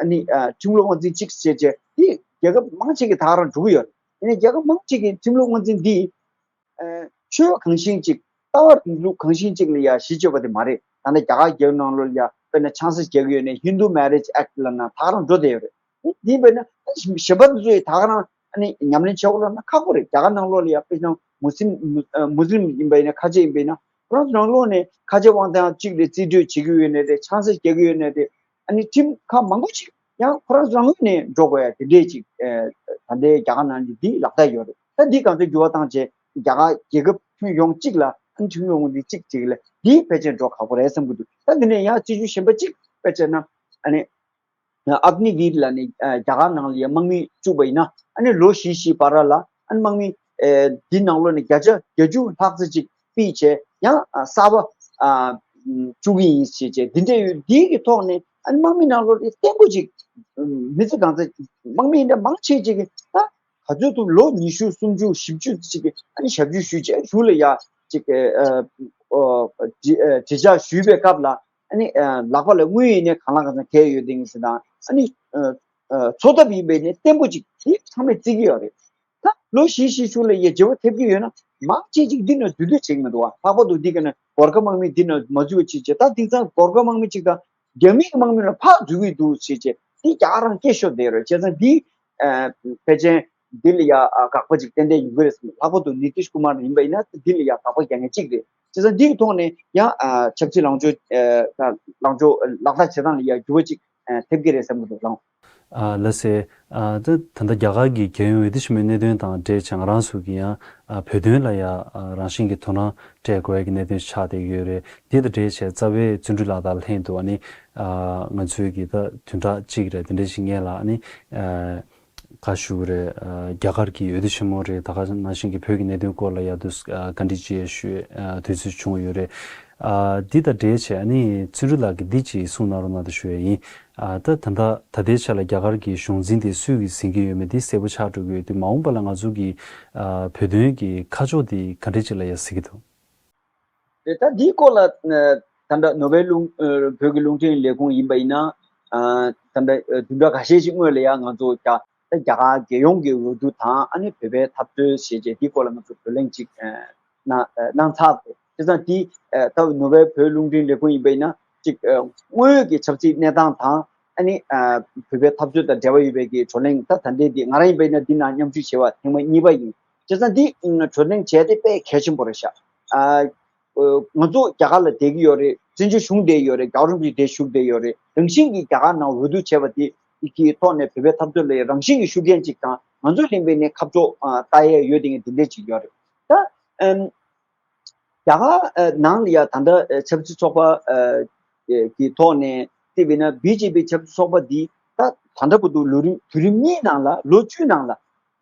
ཨ་ནི་ཨ་ཁྲིམས་ལུགས་དབང་འཛིན་གཅིག་བྱས་རྗེས་འདི་རྒྱལ་ཁབ་མང་ཆེ་གི་ད་ག་རང་འགྲོ་གི་ཡོད་རེད། ཡིན་ནའི་རྒྱལ་ཁབ་མང་ཆེ་གི་ཁྲིམས་ལུགས་དབང་འཛིན་འདི་ཨ་ཆོས་གང་ཤེས་ཅིག་ལྟ་བ་རིང་ལུགས་གང་ཤེས་ཅིག་ལ་ཡ་གཞི་བཅོལ་བ་དེ་མ་རེད། ད་ནི་རྒྱ་གར་རྒྱལ་ནང་ལོགས་ལ་ཡ་དཔེར་ན་ཆང་ས་རྒྱག་གི་ཡོད་ནའི་ཧིན་རྡུ་མེ་རེཇ་ཨེག་ལབ་ན་ད་ག་རང་འགྲོ་བསྡད་ཡོད་རེད། འདི་ཡིན་པས་ན་གཞན་པ་འདི་ཚོ་ཡི་ད་ག་རང་ཨ་ནི་ཉམས་ལེན་བྱེད་དགོས་ལབ་ན་ཁག་པོ་རེད། རྒྱ་གར་ནང་ལོགས་ལ་ཡ་དཔེར་ན་མུ་སི་ལིམ་མུ་ཨ་མུ་སི་ལིམ་ཡིན་པ་ཡིན་ན་ཁ་ཆེ་ཡིན་པ་ཡིན་ན་ཁོ་རང་ཚོ་ནང་ལོགས་ནས་ཁ་ཆེ་དབང་ཐང་གཅིག་ལ་རྩིས་སྤྲོད་བྱེད་ཀྱི་ཡོད་ནའི་རེད། ཆང་ས་རྒྱག་གི་ཡོད་ནའི་རེད། ཨ་ནི་ཁྲིམས་ཁག་མང་པོ་ཅིག་ཡང་ཁོ་རང་ཚོ་རང་ངོས་ནས་འགྲོ་དགོས་ཡ་དེ་འདྲས་ཅིག་ཨ་ད་ལྟའི་རྒྱ་གར་ནང་གི་འདི་ལག་བསྟར་ཡོད་རེད། ད་འདི་གང་ཚོད་འགྱུར་བ་བཏང་བྱས་རྒྱ་གར་རྒྱལ་ཁབ་ཁྱོན་ཡོངས་གཅིག་ལ་ཨ་ནི་ཁྲིམས་ལུགས་འདི་གཅིག་ཅིག་ལ་འདི་ཕལ་ཆེར་འགྲོ་ཁག་པོ་རེད་བསམ་གྱི་འདུག་ད་འདི་ནས་ཡང་སྲིད་ཇུས་གཞན་པ་གཅིག་དཔེ་བྱས་ན་ཨ་ནི། ཨག་ནི་བིར་ལབ་ནས་ཨ་རྒྱ་གར་ནང་ལ་ཡ་དམག་མི་བཅུག་པ་ཡིན་ན་ཨ་ནི་ལོ་བཞི་བཞིའི་བར་ལ་ཨ་ནི་དམག་མི་ཨེ་འདི་ནང་ལོགས་ནས་བརྒྱ་ཆ་བརྒྱད་ཅུ་ལྷག་ཙམ་ཅིག་ཕུད་བྱས་ཡང་ཨ་གསར་པ་ཨ་བཅུག་གི་ཡིན་ཞེས་བྱས་འདི་འདྲ་ཡོད། འདི་གི་ཐོག་ནས་ཨ་ནི་དམག་མི་ནང་ལོགས་ནས་བརྟན་པོ་ཅིག་མི་ཚེ་གང་ཚེ་དམག་མི་འདྲ་མང་ཆེ་ཅིག་གིས་ད་ག་ཚོད་ཐུབ་ལོ་ཉི་ཤུ་སུམ་ཅུ་བཞི་བཅུ་ཅིག་གི་ཨ་ནི་ཞབས་ཞུ་ཞུས་བྱས་གཞུག་ལ་ཡ་ཅིག་ཨ་ཨ་ཨ་དྲི་ཨ་དྲི་བཅར་ཞུས་པའི་སྐབས་ལ། ཨ་ནི་ཨ་ལག་པ་ལ་དངུལ་ཡིན་ནའི་གང་ལ་གང་འཚམ་ཁེལ་ཡོད་དེ་ཡིན་ཟེར་དང་ཨ་ནི་ཨ་ཨ་འཚོ་ཐབས་ཡིན་པས་ནི་བརྟན་པོ་ཅིག་དེ་ཚང་མས་བརྩི་གི་ཡོད་རེད། ད་ལོ་བཞི་བཞི་ཤུགས་ལ་ཡ་བརྗེ་པོ་ཐེབས་ཀྱི་ཡོད་ན་ མང་ཆེ་ཅིག་འདི་ནང་འཛུལ་འདོད་བྱེད་ཀྱི་མི་འདུག་བ། ལྷག་པར་དུ་འདི་ག་ནས་གོར་ཁ་དམག་མི་འདི་ནང་མ་འཛུལ་བ་བྱེད་ཅེས། ད་དེང་སང་གོར་ཁ་དམག་མི་ཅིག་དང་རྒྱ་མིའི་དམག་མི་ལ་ཕར་འཛུལ་གྱི་འདུག་ཟེར་ཅེས་འདི་རྒྱ་གར་རང་སྐད་ཤོར་བསྡད་ཡོད་རེད། བྱས་ཙང་འདི་ཨ་ཕལ་ཆེར་འདི་ལ་ཡ་ཨ་དགག་པ་ཅིག་ཏན་ཏན་ཡོང་གི་རེད་བསམ། ལྷག་པར་དུ་ནི་ཏིཤ་ཀུ་མར་ཡིན་པ་ཡིན་ན་འདི་ལ་ཡ་དགག་པ་རྒྱག་མཁན་གཅིག་རེད། བྱས་ཙང་འདིའི་ཐོག་ནས་ཡང་ཨ་ཆབ་སྲིད་ལངས་ཕྱོགས་ཨ་ལངས་ཕྱོགས་ལག་བསྟར་བྱེད་སྟངས་ལ་ཡ་འགྱུར་བ་ཅིག་ཨ་ཐེབས་ཀྱི་རེད་བསམ་གྱི་འདུག་ལགས། ཨ་ལགས་སེ། ཨ་ད་ད་ལྟ་རྒྱ་གར་གྱི་རྒྱལ་ཡོངས་འོས་བསྡུ་ཆེན་མོའི་གནད་དོན་དང་འབྲེལ་བྱས་ང་རང་ཚོ་གི་ཡང་ཨ་བོད་དོན་ལ་ཡང་ཨ་རང་བཞིན་གྱི་དོ་སྣང་སྤྲད་དགོས་ཡ་གི་གནད་དོན་ཆགས་བསྡད་ཡོད་རེད། དེ་དང་འབྲེལ་བྱས་རྩ་བའི་བརྩོན་འགྲུས་ལགས་དང་ལྷན་དུ་ཨ་ནི་ཨ་ང་ཚོའི་གི་ད་བདུན་ཕྲག་གཅིག་རེད། དེ་འདྲ་ཞིག་སྔོན་ལ་ཨ་ནི་ཨ་ག་ཞུ་གི་རེད། ཨ་རྒྱ་གར་གྱི་འོས་བསྡུ་ཆེན་མོ་རེད། ད་ག་ནང་བཞིན་གྱི་བོད་ཀྱི་གནད་དོན་སྐོར་ལ་ཡ་དུས་ཨ་བཀའ་འདྲི་ཅིག་ཞུ་ཨ་དུས་ཚོད་བྱུང་ཡོད་རེད། ཨ་འདི་དང་འབྲེལ་བྱས་ཨ་ནི་བརྩོན་འགྲུས་ལགས་ཀྱིས་འདི་ཅིག་གསུང་གནང་རོགས་གནང་དང་ཞུ་ཡ་ཡིན། ཨ་ད་ད་ལྟ་ད་ལྟའི་ཆ་ལ་རྒྱ་གར་གྱི་གཞུང་འཛིན་དེ་སུས་ཀྱིས་འཛིན་གྱི་ཡོད་མེད་འདི་གསལ་པོ་ཆགས་འགྲོ་གི་ཡོད་དུས། མ་འོངས་པ་ལ་ང་ཚོ་གི་ཨ་བོད་དོན་གྱི་ཁ་ཕྱོགས་འདི་ག་འདྲ་ཅིག་ལ་ཡ་གཟིགས་ཀྱི་འདུག། རེད། ད་འདིའི་སྐོར་ལ་ཨ་ད་ལྟ་ནོར་ཝེ་རླུང་ཨ་བོད་ཀྱི་རླུང་འཕྲིན་ལས་ཁུངས་ཡིན་པ་ཡིན་ན་ཨ་ད་ལྟ་ཨ་བདུན་ཕྲག་ཁ་ཤས་ཤིག་སྔོན་ལ་ཡང་ང་ཚོ་རྒྱ་ད་རྒྱ་གར་རྒྱལ་ཡོངས་ཀྱི་འོས་བསྡུ་དང་ཨ་ནི་བོད་པའི་འཐབ་རྩོད་ཞེས་བྱས་འདིའི་སྐོར་ལ་ང་ཚོ་བགྲོ་གླེང་ཅིག་ཨ་གནང་ཨ་གནང་ཚར་ཏེ། བྱས་ཙང་འདི་ཨ་ད་ནོར་ཝེ་བོད་རླུང་འཕྲིན་ལས་ཁུངས་ཡིན་པ་ཡིན་ན་ཅིག་ཨ་དངོས་ཡོད་ཀྱི་ཆབ་སྲིད་གནས་སྟངས་དང་ཨ་ནི་ཨ་བོད་པའི་འཐབ་རྩོད་དང་འབྲེལ་བ་ཡོད་པའི་གི་བགྲོ་གླེང་ད་ད་ལྟའི་འདི་ང་རང་ཡིན་པ་ཡིན་ན་འདི་ནང་མཉམ་ཞུགས་བྱས་པ་ཐེངས་མ་གཉིས་པ་ཡིན། བྱས་ཙང་འདི་ཨ་བགྲོ་གླེང་བྱས་ཏེ་དཔེ་གལ་ཆེན་པོ་རེད་ཤག། ཨ། ཨ་ང་ཚོ་རྒྱ་གར་ལ་བསྡད་ཀྱི་ཡོད་རེད། བཙན་བྱོལ་གཞུང་བསྡད་ཡོད་རེད། རྒྱལ་བ་རིན་པོ་ཆེ་བསྡད་བཞུགས་བསྡད་ཡོད་རེད། རང་བཞིན་གྱིས་རྒྱ་གར་ནང་འོས་བསྡུ་བྱས་པ་དེ་གི་ཐོག་ནས་བོད་པའི་འཐབ་རྩོད་ལ་ཡང་རང་བཞིན་གྱིས་ཤུགས་རྐྱེན་ཅིག་དང་། ང་ཚོ་གླིང་པས་ནས་ཁ་ཕྱོགས་ཨ་ལྟ་ཡས་ཡོད་དེ་ངས་འདི་འདྲས་ཅིག་ཡོད་རེད། ད་ཨམ་རྒྱ་གར་ཨ་ནང་ལ་ཡང་ད་ལྟ་ཨ་ཆབ་སྲིད་ཚོགས་པ་ཨ་གི་ཐོག་ནས་བལྟས་པས་ན་བི་ཇེ་པི་ཆབ་སྲིད་ཚོགས་པ་འདི་ད་ད་ལྟ་བར་དུ་ལོ་རིམ་དུས་རིམ་གཉིས་ནང་ལ་ལོ་བཅུའི་ནང་ལ་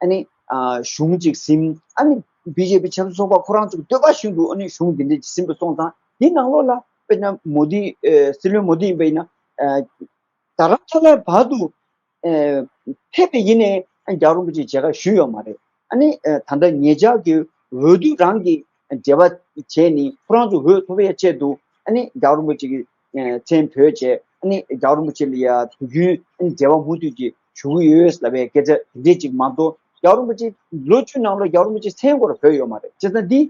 ཨ་ནི་ཨ་གཞུང་གཅིག་ཟིན། ཨ་ནི་བི་ཇེ་པི་ཆབ་སྲིད་ཚོགས་པ་ཁོ་རང་ཚོའི་འདོད་པ་བཞིན་དུ་ཨ་ནི་གཞུང་འདི་འདྲ་ཅིག་ཟིན་པ་སོང་ཙང་། འདི་ནང་ལོགས་ལ་དཔེར་ན་མོ་དི་ཨེ་སྲིད་བློན་མོ་དི་ཡིན་པ་ཡིན་ན་ཨེ་ད་རང་ཚོ་ལ་བར་དུ་ཨེ་ཕེབས་པ་ཡིན་ནའི་རྒྱལ་བ་རིན་པོ་ཆེས་མཇལ་ཁ་ཞུས་ཡོད་མ་རེད། ཨ་ནི་ཨེ་ད་ལྟ་ཉེ་ཆར་གྱི་འོས་བསྡུ་རང་གི་འབྲེལ་བ་བྱས་ནས་ཁོ་རང་ཚོ་འོས་ཐོབ་པའི་ཆེད་དུ་ཨ་ནི་རྒྱལ་བ་རིན་པོ་ཆེ་གི་ཨེ་མཚན་བོས་བྱས། ཨ་ནི་རྒྱལ་བ་རིན་པོ་ཆེ་ལ་ཡ་དུས་རྒྱུན་ཨ་ནི་འབྲེལ་བ་མུ་མཐུད་ཀྱིས་ཞུ་གི་ཡོད་ལབ་པའི་སྐད་ཆ་དེ་འདྲས་ཅིག་མ་གཏོགས། རྒྱལ་བ་རིན་པོ་ཆེ་ལོ་བཅུ་ནང་ལ་རྒྱལ་བ་རིན་པོ་ཆེ་མཚན་སྐོར་བོས་ཡོད་མ་རེད། བྱས་ཙང་འདི་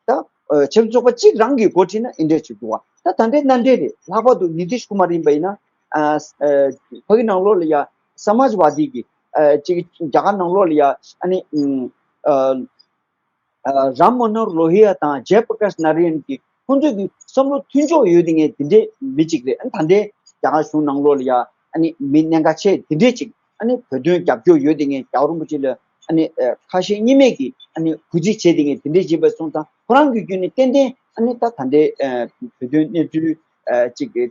ད་ཨ་ཆབ་སྲིད་ཚོགས་པ་གཅིག་རང་གི་འགོ་ཁྲིད་ན་འདི་འདྲས་ཅིག་འདུག་བ། ད་ད་ལྟའི་མནའ་འབྲེལ་རེད། ལྷག་པར་དུ་ནི་ཏིཤ་ཀུ་མར་ཡིན་པ་ཡིན་ན་ཨ་ཨ་ཕ་གི་ནང་ལོགས་ལ་ཡ་ས་མཱཇ་ཝ་དི་གི་ཨ་ཅིག་རྒྱ་གར་ནང་ལོགས་ལ་ཡ་ཨ་ནི་ཨ་ཨ་རམ་མོ་ནོ་ཧར་ལོ་ཧི་ཡ་དང་ཇེ་པྲ་ཀཱཤ་ནཱ་ར་ཡན་གྱི་ཁོང་ཚོ་གི་བསམ་བློ་མཐུན་ཕྱོགས་ཡོད་དེ་ངས་དེ་འདྲའི་མི་གཅིག་རེད། ཨ་ནི་ད་ལྟའི་རྒྱ་གར་གཞུང་ནང་ལོགས་ལ་ཡ་ཨ་ནི་མི་གནད་འགག་ཆེ་དེ་འདྲའི་གཅིག་ཨ་ནི་བོད་དོན་རྒྱབ་སྐྱོར་ཡོད་དེ་ངས་རྒྱལ་བ་རིན་པོ་ཆེ་ལ་ཨ་ནི་ཨ་ཁ་ཞེ་གཉིས་མེད་ཀྱིས་ཨ་ནི་གུས་བརྩི་བྱས་དེ་ངས་དེ་འདྲའི་ཡིན་པ་སོང་ཙང་། ཁོ་རང་གི་བརྒྱུད་ནས་ཏན་ཏན་ཨ་ནི་ད་ད་ལྟའི་ཨ་བོད་དོན་གནས་ཚུལ་ཨ་གཅིག་གི་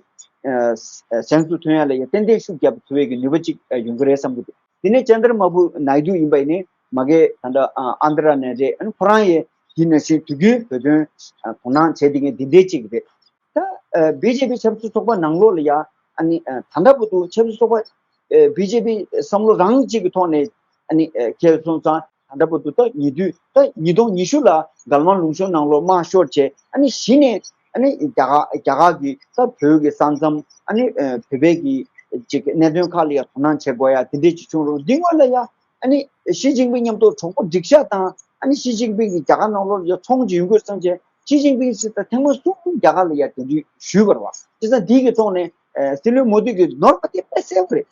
ཨ་གཟེངས་སུ་ཐོན་ཡ་ལ་ཡ་ཏན་ཏན་ཤུགས་རྒྱབ་ཐུབ་པའི་གི་ནུས་པ་གཅིག་ཨ་ཡོང་གི་རེད་བསམ་གི་འདུག། དེ་ནས་ཅན་དྲ་མ་བྷུ་ནཱི་ཌུ་ཡིན་པ་ཡིན་ནའི་མ་གི་ད་ལྟ་ཨ་ཨན་དྲ་ནས་རེད། ཨ་ནི་ཁོ་རང་ཡིན་དེ་ནང་བཞིན་དུས་རྒྱུན་བོད་དོན་ཨ་དོ་སྣང་བྱས་དེ་ངས་འདི་འདྲའི་གཅིག་རེད། ད་ཨ་བི་ཇེ་པི་ཆབ་སྲིད་ཚོགས་པ་ནང་ལོགས་ལ་ཡ་ཨ་ནི་ཨ་ད་ལྟ་བར་དུ་ཆབ་སྲིད་ཚོགས་པ་ཨ་བི་ཇེ་པི་བསམ་བློ་རང་གཅིག་གི་ཐོག་ནས་ཨ་ནི་ཨ་ཁྱེར་སོང་ཙང་། ད་ལྟ་བར་དུ་ད་ཉེ་དུས་ད་ཉིས་སྟོང་ཉི་ཤུ་ལ་གལ་ཝན་ལུང་ཤོ་ནང་ལོགས་དམག་ཤོར་བྱས། ཨ་ནི་གཞི་ནས་ཨ་ནི་རྒྱ་གར་རྒྱ་གར་གྱི་ད་བོད་ཀྱི་ས་མཚམས་ཨ་ནི་ཨ་བོད་པའི་གི་ཅིག་གནད་དོན་ཁག་ལ་ཡ་དོ་སྣང་བྱེད་དགོས་ཡ་དེ་འདྲས་ཅིག་བྱུང་རུང་། འདི་སྔོན་ལ་ཡ་ཨ་ནི་ཞི་ཅིན་ཕིང་མཉམ་དུ་གྲོགས་པོ་སྒྲིག་ཤག་དང་། ཨ་ནི་ཞི་ཅིན་ཕིང་གིས་རྒྱ་གར་ནང་ལོགས་ལ་ཡ་ཚོང་ཅིག་ཡོང་དགོས་བསམ་བྱས། ཞི་ཅིན་ཕིང་ཟེར་ད་ཐེངས་མ་གསུམ་རྒྱ་གར་ལ་ཡ་དེ་འདྲས་ཞུས་པ་རེད་བ། བྱས་ཙང་འདི་གི་ཐོག་ནས་ཨ་སྲིད་བློན་མོ་དི་གི་ནོར་བ་དེ་དཔེ་གསལ་པོ་རེད།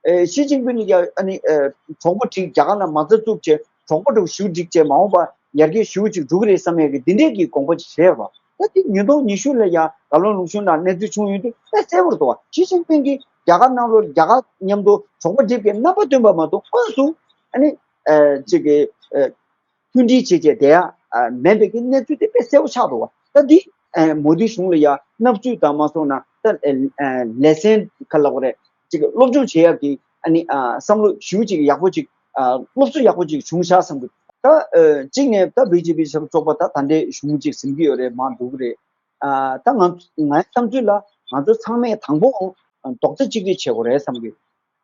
ཨེ་ཞི་ཅིན་ཕིང་ལ་ཡ་ཨ་ནི་ཨེ་གྲོགས་པོ་སྒྲིག་རྒྱ་གར་ལ་མ་རྩ་བཙུགས་བྱས་གྲོགས་པོ་འདྲ་བོ་ཞུ་སྒྲིག་བྱས་མ་འོངས་པ་ཡར་རྒྱས་ཞུ་ཅིག་འགྲོ་གི་རེད་བསམ་ཡས་ཀྱི་འདི་འདྲས་ཀྱི་དགོངས་པ་ཅིག་བཞེས་པ། ད་དེ་ཉིས་སྟོང་ཉི་ཤུ་ལ་ཡ་གལ་ཝན་ལུང་ཤོ་ནང་གནས་ཚུལ་བྱུང་ཡོང་དུས་དཔེ་གསལ་པོར་འདུག་བ། ཞི་ཅིན་ཕིང་གིས་རྒྱ་གར་ནང་ལོགས་རྒྱ་གར་མཉམ་དུ་གྲོགས་པོ་སྒྲིག་པའི་རྣམ་པ་སྟོན་པ་མ་གཏོགས་དངོས་སུ་ཨ་ནི་ཨེ་ཅིག་གི་ཨེ། མཐུན་སྒྲིལ་བྱེད་ཆེད་དེ་ཡང་མེད་པའི་གི་གནས་ཚུལ་དེ་དཔེ་གསལ་པོ་ཆགས་འདུག་བ། ད་འདི་མོ་དི་གཞུང་ལ་ཡང་བསྣབ་ཚུལ་དང་མ་སོང་ན་ད་ལེ་སན་ག་ལབ་དགོས་རེད། ཅིག་སློབ་སྦྱོང་བྱེད་ཡག་གི་ཨ་ནི་བསམ་བློ་ཞེ་པོ་ཅིག་ཡག་པོ་ཅིག་སློབ་གསོ་ཡག་པོ་ཅིག་བྱུང་ཤག་བསམ་གི། ད་གཅིག་ནས་ད་བི་ཇེ་པི་ཆབ་སྲིད་ཚོགས་པ་ད་ད་ལྟའི་གཞུང་ཅིག་ཟིན་གི་ཡོད་རེད། མར་འགྲོ་གི་རེད། ད་ང་ངའི་བསམ་ཚུལ་ལ་ང་ཚོ་ཚང་མས་དང་པོ་རྡོག་རྩ་གཅིག་སྒྲིལ་བྱེད་དགོས་རེད་བསམ་གི།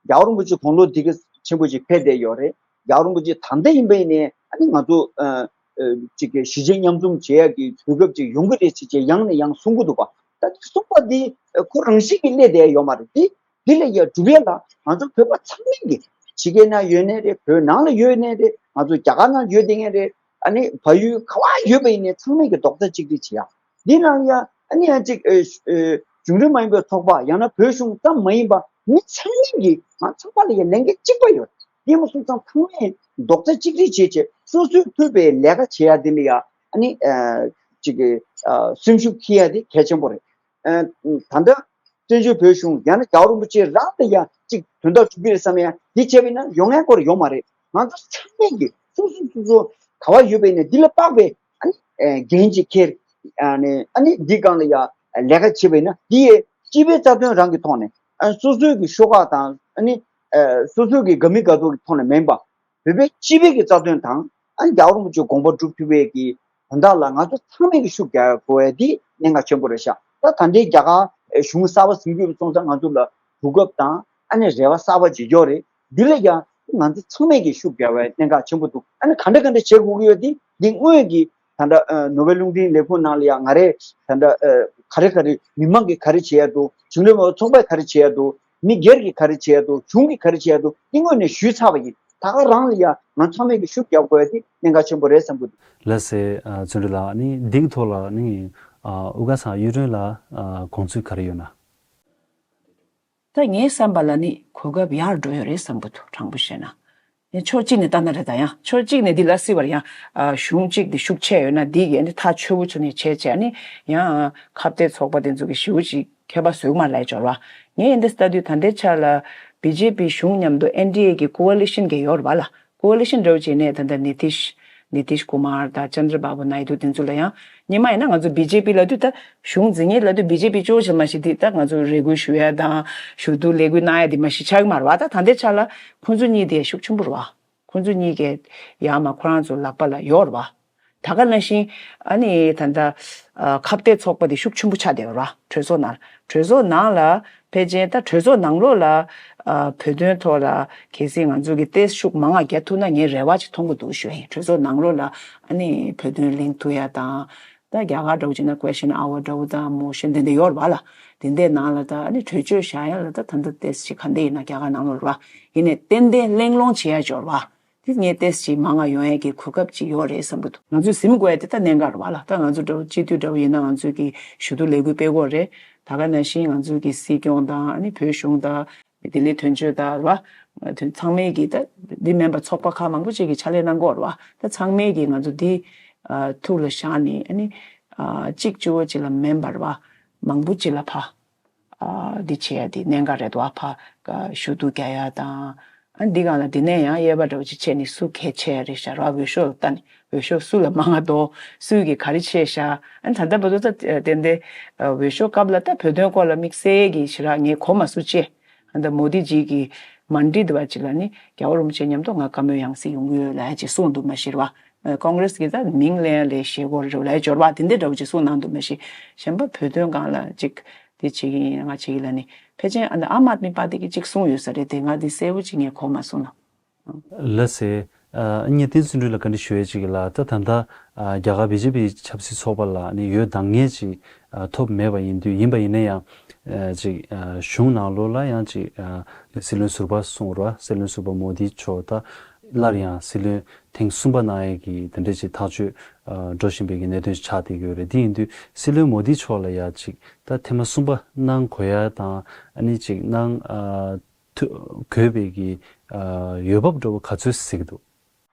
རྒྱལ་བ་རིན་པོ་ཆེ་དགུང་ལོ་འདི་ག་ཆེན་པོ་ཅིག་ཕེབས་བསྡད་ཡོད་རེད། རྒྱལ་བ་རིན་པོ་ཆེ་ད་ལྟ་ཡིན་པ་ཡིན་ནའི་ཨ་ནི་ང་ཚོ་ཨ་ཨ་ཅིག་གི་གཞིས་བྱེས་མཉམ་འཛོམས་བྱེད་ཡག་གི་དུས་སྐབས་ཅིག་ཡོང་གི་རེད་ཅེས་ཅེས་ཡང་ནས་ཡང་གསུང་གི་འདུག་པ། ད་དེ་གསུང་པ་འདི་ཁོ་རང་བཞིན་གྱིས་སླེབས་བསྡད་ཡོད་མ་རེད། དེ་འདི་ལ་ཡ་སྒྲུབ་ཡ་ལ་ང་ཚོ་བོད་པ་ཚང་མས་ཀྱི་ཕྱི་རྒྱལ་ན་ཡོད་ནའི་རེད། བོད་ནང་ལ་ཡོད་ནའི་རེད། ང་ཚོ་རྒྱ་གར་ནང་ཡོད་བསྡད་མཁན་རེད། ཨ་ནི་བལ་ཡུལ་ག་བ་ཡོད་པ་ཡིན་ནའི་ཚང་མས་ཀྱི་རྡོག་རྩ་གཅིག་སྒྲིལ་བྱེད་ཡ། འདི་ནང་ཡ་ཨ་ནི་ཡང་གཅིག་ཨེ་ཨེ་གཞུང་འབྲེལ་མ་ཡིན་པའི་ཚོགས་པ་ཡང་ན་བོད་གཞུང་ཙམ་མ་ཡིན་པ་མི་ཚང་མས་ཀྱི་ང་ཚང་མ་ལ་ཡ་ལས་འགན་གཅིག་པ་ཡོད། འདི་མ་སོང་ཙང་ཚང་མས་རྡོག་རྩ་གཅིག་སྒྲིལ་བྱེད་བྱེད་སོ་སོས་ཐུབ་པའི་ལས་ཀ་བྱེད་ཡ་འདི་ལ་ཡ་ཨ་ནི་ཨེ་གཅིག་གི་ཨ་སེམས་ཤུགས་འཁྱེར་ཡ་འདི་གལ་ཆེན་པོ་རེད། ཨ་ད་ལྟ་བཙན་བྱོལ་བོད་གཞུང་ཡང་ན་རྒྱལ་བ་རིན་པོ་ཆེ་རང་དང་ཡང་གཅིག་དོན་དག་འགྲུབ་ཀྱི་རེད་བསམ་ཡང་འདི་བྱས་པས་ན་ཡོང་ཡ་སྐོར་ཡོད་མ་རེད། ང་ཚོ་ཚང་མས་ཀྱི་སོ་སོ་སོ་སོ་ག་བ་ཡོད་པས་ན་འདི་ལ་དཔག་པའི་ཨ་ནི་ཨེ་འགན་ཅིག་འཁྱེར། ཨ་ནི་ཨ་ནི་འདི་སྒང་ལ་ཡ་ལས་ཀ་བྱེད་པས་ན་འདི་ཡའི་སྤྱི་པའི་རྩ་དོན་རང་གི་ཐོག་ནས་ཨ་སོ་སོའི་གི་ཤོག་ཁག་དང་ཨ་ནི་ཨེ་སོ་སོའི་གི་དགའ་མི་དགའ་ཚོར་གི་ཐོག་ནས་མིན་པ། བོད་པའི་སྤྱི་པའི་གི་རྩ་དོན་དང་ཨ་ནི་རྒྱལ་བ་རིན་པོ་ཆེའི་དགོངས་པ་སྒྲུབ་ཐུབ་པའི་གི་དོན་དག་ལ་ང་ཚོ་ཚང་མས་ཀྱི་ཤུགས་རྒྱག་དགོས་ཡ་འདི་གནད་འགག་ཆེན་པོ་རེད་ཤག་ད་ད་ལྟའི་རྒྱ་གར་གཞུང་གསར་པ་ཟིན་རྒྱུ་སོང་ཙང་ང་ཚོ་ལ་གོ་སྐབས་དང་ཨ་ནི་རེ་བ་གསར་པ་ཅིག་ཡོད་རེད། འདི་ལ་ཡང་ང་ཚོ་ཚང་མས་ཀྱི་ཤུགས་རྒྱག་པའི་གནད་འགག་ཆེན་པོ་འདུག་ཨ་ནི་ག་འདྲ་ག་འདྲ་བྱེད་དགོས་ཀྱི་ཡོད་འདི་འདི་དངོས་ཀྱི་ད་ལྟ་ནོ་བེལ་རླུང་འཕྲིན་ལས་ཁུངས་ནང་ལ་ཡང་ང་རེ་ད་ལྟ་ག་རེ་ག་རེ་མི་མང་གིས་ག་རེ་བྱེད་ཡ་འདུག་གཞུང་འབྲེལ་མ་ཚོགས་པས་ག་རེ་བྱེད་ཡ་འདུག་མི་སྒེར་གྱིས་ག་རེ་བྱེད་ཡ་འདུག་གཞུང་གིས་ག་རེ་བྱེད་ཡ་འདུག་འདི་དངོས་ནས་ཞུས་ཚར་བ་ཡིན། ད་ག་རང་ལ་ཡང་ང་ཚང་མས་ཀྱི་ཤུགས་རྒྱག་དགོས་ཡ་དེ་གནད་འགག་ཆེན་པོ་རེད་བསམ་གྱི་འདུག་ལགས་སེ། ཨ་བརྩོན་འགྲུས་ལགས། ཨ་ནི་འདི་གི་ཐོག་ལ་ནི་ཨ་དབུ་དཀར་ཚང་གཡུ་སྒྲོན་ལགས་ཨ་དགོངས་ཚུལ་ག་རེ་ཡོད་ན། ད་ངའི་བསམ་པ་ལ་ནི་གོ་སྐབས་ཡར་འགྲོ་ཡོད་རེད་བསམ་གྱི་འདུག་དྲང་པོ་བཤད་ན། ཕྱོགས་གཅིག་ནས་ལྟ་ན་རེད། ད་ཡང་ཕྱོགས་གཅིག་ནས་འདི་ལ་སྲིད་པར་ཡང་གཞུང་གཅིག་འདི་ཤུགས་ཆེ་ཡོད་ན་འདི་གི་ནི་ཐག་ཆོད་པོ་ཆོད་ནས་བྱས་བྱས་ནི་ཡང་ཁ་གཏད་ཚོགས་པ་དེ་ཚོ་གི་ཞེ་པོ་ཅིག་ཁྱད་པར་བཟོས་མ་ལས་འབྱོར་བ། ངས་འདི་ལྟ་དུས་ད་ལྟའི་ཆ་ལ་བི་ཇེ་པི་གཞུང་མཉམ་དུ་ཨེན་ཌི་ཨེ་གི་ཀོ་ཨ་ལི་ཤན་གི་ཡོད་རེད་བ་ལ། ཀོ་ཨ་ལི་ཤན་འདྲ་བོ་བྱས་ནས་ད་ལྟ་ནི་ཏིཤ་ནི་ཏིཤ་ཀུ་མར་དང་ཅན་དྲ་བྷ་བུ་ནའི་ཌུ་དེ་ཚོ་ལ་ཡང་སྔོན་མ་ཡིན་ན་ང་ཚོ་བི་ཇེ་པི་ལབ་དུས་ད་གཞུང་འཛིན་མཁན་ལབ་དུས་བི་ཇེ་པི་གཙོ་བོ་བྱས་མ་གཞི་འདི་ད་ང་ཚོ་རེ་སྐུལ་ཞུ་ཡ་དང་ཞུ་གཏུག་ལས་འགུལ་གནང་ཡ་འདི་མ་གཞི་ཆགས་ཀྱི་མ་རེད་བ། ད་ད་ལྟའི་ཆ་ལ་ཁོང་ཚོ་གཉིས་དེ་ཤུགས་ཆེན་པོ་རེད་བ། ཁོང་ཚོ་གཉིས་ཀས་ཡར་མར་ཁོ་རང་ཚོ་ལག་པ་ལ་ཡོད་རེད་བ། ད་ག་ནང་བཞིན་ཨ་ནི་ད་ལྟ་ཨ་ཁ་གཏད་ཚོགས་པ་དེ་ཤུགས་ཆེན་པོ་ཆགས་བསྡད་ཡོད་རེད་བ། གྲོས་ཚོགས་ནང་། གྲོས་ཚོགས་ནང་ལ་ཕལ་ཆེར་ད་གྲོས་ཚོགས་ནང་ལོགས་ལ་ཨ་བོད་དོན་ཐོག་ལ་གལ་སྲིད་ང་ཚོ་གི་ཏོག་ཙམ་ཤུགས་མང་ང་རྒྱག་ཐུབ་ན་ངས་རེ་བ་ཅིག་མཐོང་གི་འདུག་ཞུ་ཡ་ཡིན། གྲོས་ཚོགས་ནང་ལོགས་ལ་ཨ་ནི་བོད་དོན་གླེང་ཐུབ་ཡ་དང་། ད་རྒྱ་གར་འདྲ་བོ་བྱས་ན་ཀོ་ཨེ་ཤན་ཨ་ཝར་འདྲ་བོ་དང་མོ་ཤན་དེ་འདྲ་ཡོད་རེད་བ་ལ། དེ་འདྲའི་ནང་ལ་ད་ཨ་ནི་གྲོས་ཆོད་བཞག་ཡ་ལ་ད་ད་ལྟ་ཏོག་ཙམ་ཅིག་ག་འདྲ་ཡིན་ན་རྒྱ་གར་ནང་ལོགས་རེད་བ། ཡིན་ནའི་ཏན་ཏན་གླེང་སློང་བྱེད་ཡ་འབྱོར་བ། དེ་ངས་ཏོག་ཙམ་ཅིག་མང་ང་ཡོང་ཡས་ཀྱི་གོ་སྐབས་ཅིག་ཡོད་རེད་བསམ་གྱི་འདུག་ང་ཚོས་ཟིན་དགོས་ཡ་དེ་ད་གནད་འགག་རེད་བ་ལ། ད་ང་ཚོ་འདྲ་བོ་སྤྱི་འཐུས་འདྲ་བོ་ཡིན་ན་ང་ཚོས་ཀྱི་ཞུ་གཏུག་ལས་འགུལ་སྤེལ་དགོས་རེད། ད་ག་ནང་བཞིན་ང་ཚོས་ཀྱི་སྲིད་སྐྱོང་དང་ཨ་ནི་བོད་གཞུང་དང་ལྡི་ལི་དོན་གཅོད་དང་རེད་བ། དེ་ཚང་མས་ཀྱི་ད་འདི་མིན་པ་ཚོགས་པ་ཁག་མང་པོ་ཅིག་གིས་ཕྱག་ལས་གནང་གི་ཡོད་རེད་བ། ད་ཚང་མས་ཀྱི་ང་ཚོ་འདི་ཨ་ཐུགས་ལ་བཞག་ནས་ཨ་ནི་ཨ་གཅིག་གཅིག་པོ་ཅིག་ལ་མིན་པ་རེད་བ། མང་པོ་ཅིག་ལ་ཕ་ཨ་འདི་བྱེད་ཡ་འདི་གནད་འགག་རེད་དོ། ཨ་ཕ་ཞུ་གཏུག་རྒྱག་ཡ་དང་། ཨ་འདི་སྒང་ལ་འདི་ནས་ཡང་དབྱེ་བ་འདྲ་བོ་ཅིག་ཕྱེ་ནས་སུ་གལ་ཆེ་ཡ་རེད་ཤག་ར། འོས་ཤོག་ལ་ལྟ་ནས་འོས་ཤོག་སུ་ལ་མང་ང་འདུག་སུས་ཀྱིས་ག་རེ་བྱས་ཤག་ཨ་ད་ལྟ་བར་དུ་ད་ཏན་ཏན་འོས་ཤོག་སྐབས་ལ་ད་བོད་དོན་སྐོར་ལ་དམིགས་བསལ་གྱི་ཞེ་དྲག་ངས་གོ་མ་སོང་ཅེས། ཨ་ད་མོ་དི་ཇི་གི་མན་ཌི་དེ་བ་ཅིག་ལ་ནི་རྒྱལ་བ་རིན་པོ་ཆེ་མཉམ་དུ་ང་བཀའ་མོལ་ཡང་སེ་ཡོང་གི་ཡོད་ལབ་ཡ་ཅིག་གསུངས་འདུག་མ་གཞི་རེད་བ། ཀོང་རེས་ཀྱི་ད་མིང་ལེན་ལས་ཞེ་གོ་རེ་ལས་འབྱོར་བ་དེ་འདྲ་འདྲ་བོ་ཅིག་གསུངས་གནང་འདུག་མ་གཞི། གཞན་པ་བོད་དོན་སྒང་ལ་ཅིག་དེ་བྱེད་ཀྱི་ཡིན་ང་བྱེད་ཀྱི་ལ་ནི་ཕལ་ཆེར་ཨ་ནི་ཨམ་ཨད་མི་པར་ཏི་གི་ཅིག་གསུངས་ཡོད་ས་རེད་དེ། ང་དེ་གསལ་པོ་ཅིག་ངས་གོ་མ་སོང་ན། ལགས་སེ། ཨ་ངས་བསྟན་འཛིན་ལགས་ལ་བཀའ་འདྲི་ཞུ་ཡས་ཅིག་ལ། ད་ད་ལྟ་ཨ་རྒྱ་གར་བི་ཇེ་པི་ཆབ་སྲིད་ཚོགས་པ་ལ་ནི་འོས་འདང་ངེས་ཅིག་ཨ་ཐོབ་མེད་པ་ཡིན་དུས། ཡིན་པ་ཡིན་ན་ཡང་ཨ་ཅིག་ཨ་གཞུང་ནང་ལོགས་ལ་ཡང་ཅིག་ཨ་སྲིད་བློན་ཟུར་པ་གསུངས་རེད་བ། སྲིད་བློན་ཟུར་པ་མོ་དི་མཆོག་ད་སླར་ཡང་སྲིད་བློན་ཐེངས་གསུམ་པ་གནང་ཡས་ཀྱི་དེ་འདྲ་ཅིག་ཐག་གཅོད་ཨ་འགྲོ་བཞིན་པའི་གི་གནད་དོན་ཆགས་བསྡད་ཀྱི་ཡོད་རེད། དེ་ཡིན་དུས་སྲིད་བློན་མོ་དི་མཆོག་ལ་ཡང་ཅིག་ད་ཐེངས་མ་གསུམ་པ་གནང་དགོས་ཡ་དང་ཨ་ནི་ཅིག་གནང་ཨ་ཐུ་དགོས་པའི་གི་ཨ་འོས་བབ་འདྲ་བོ་ག་ཚོད་གཟིགས་འདུག་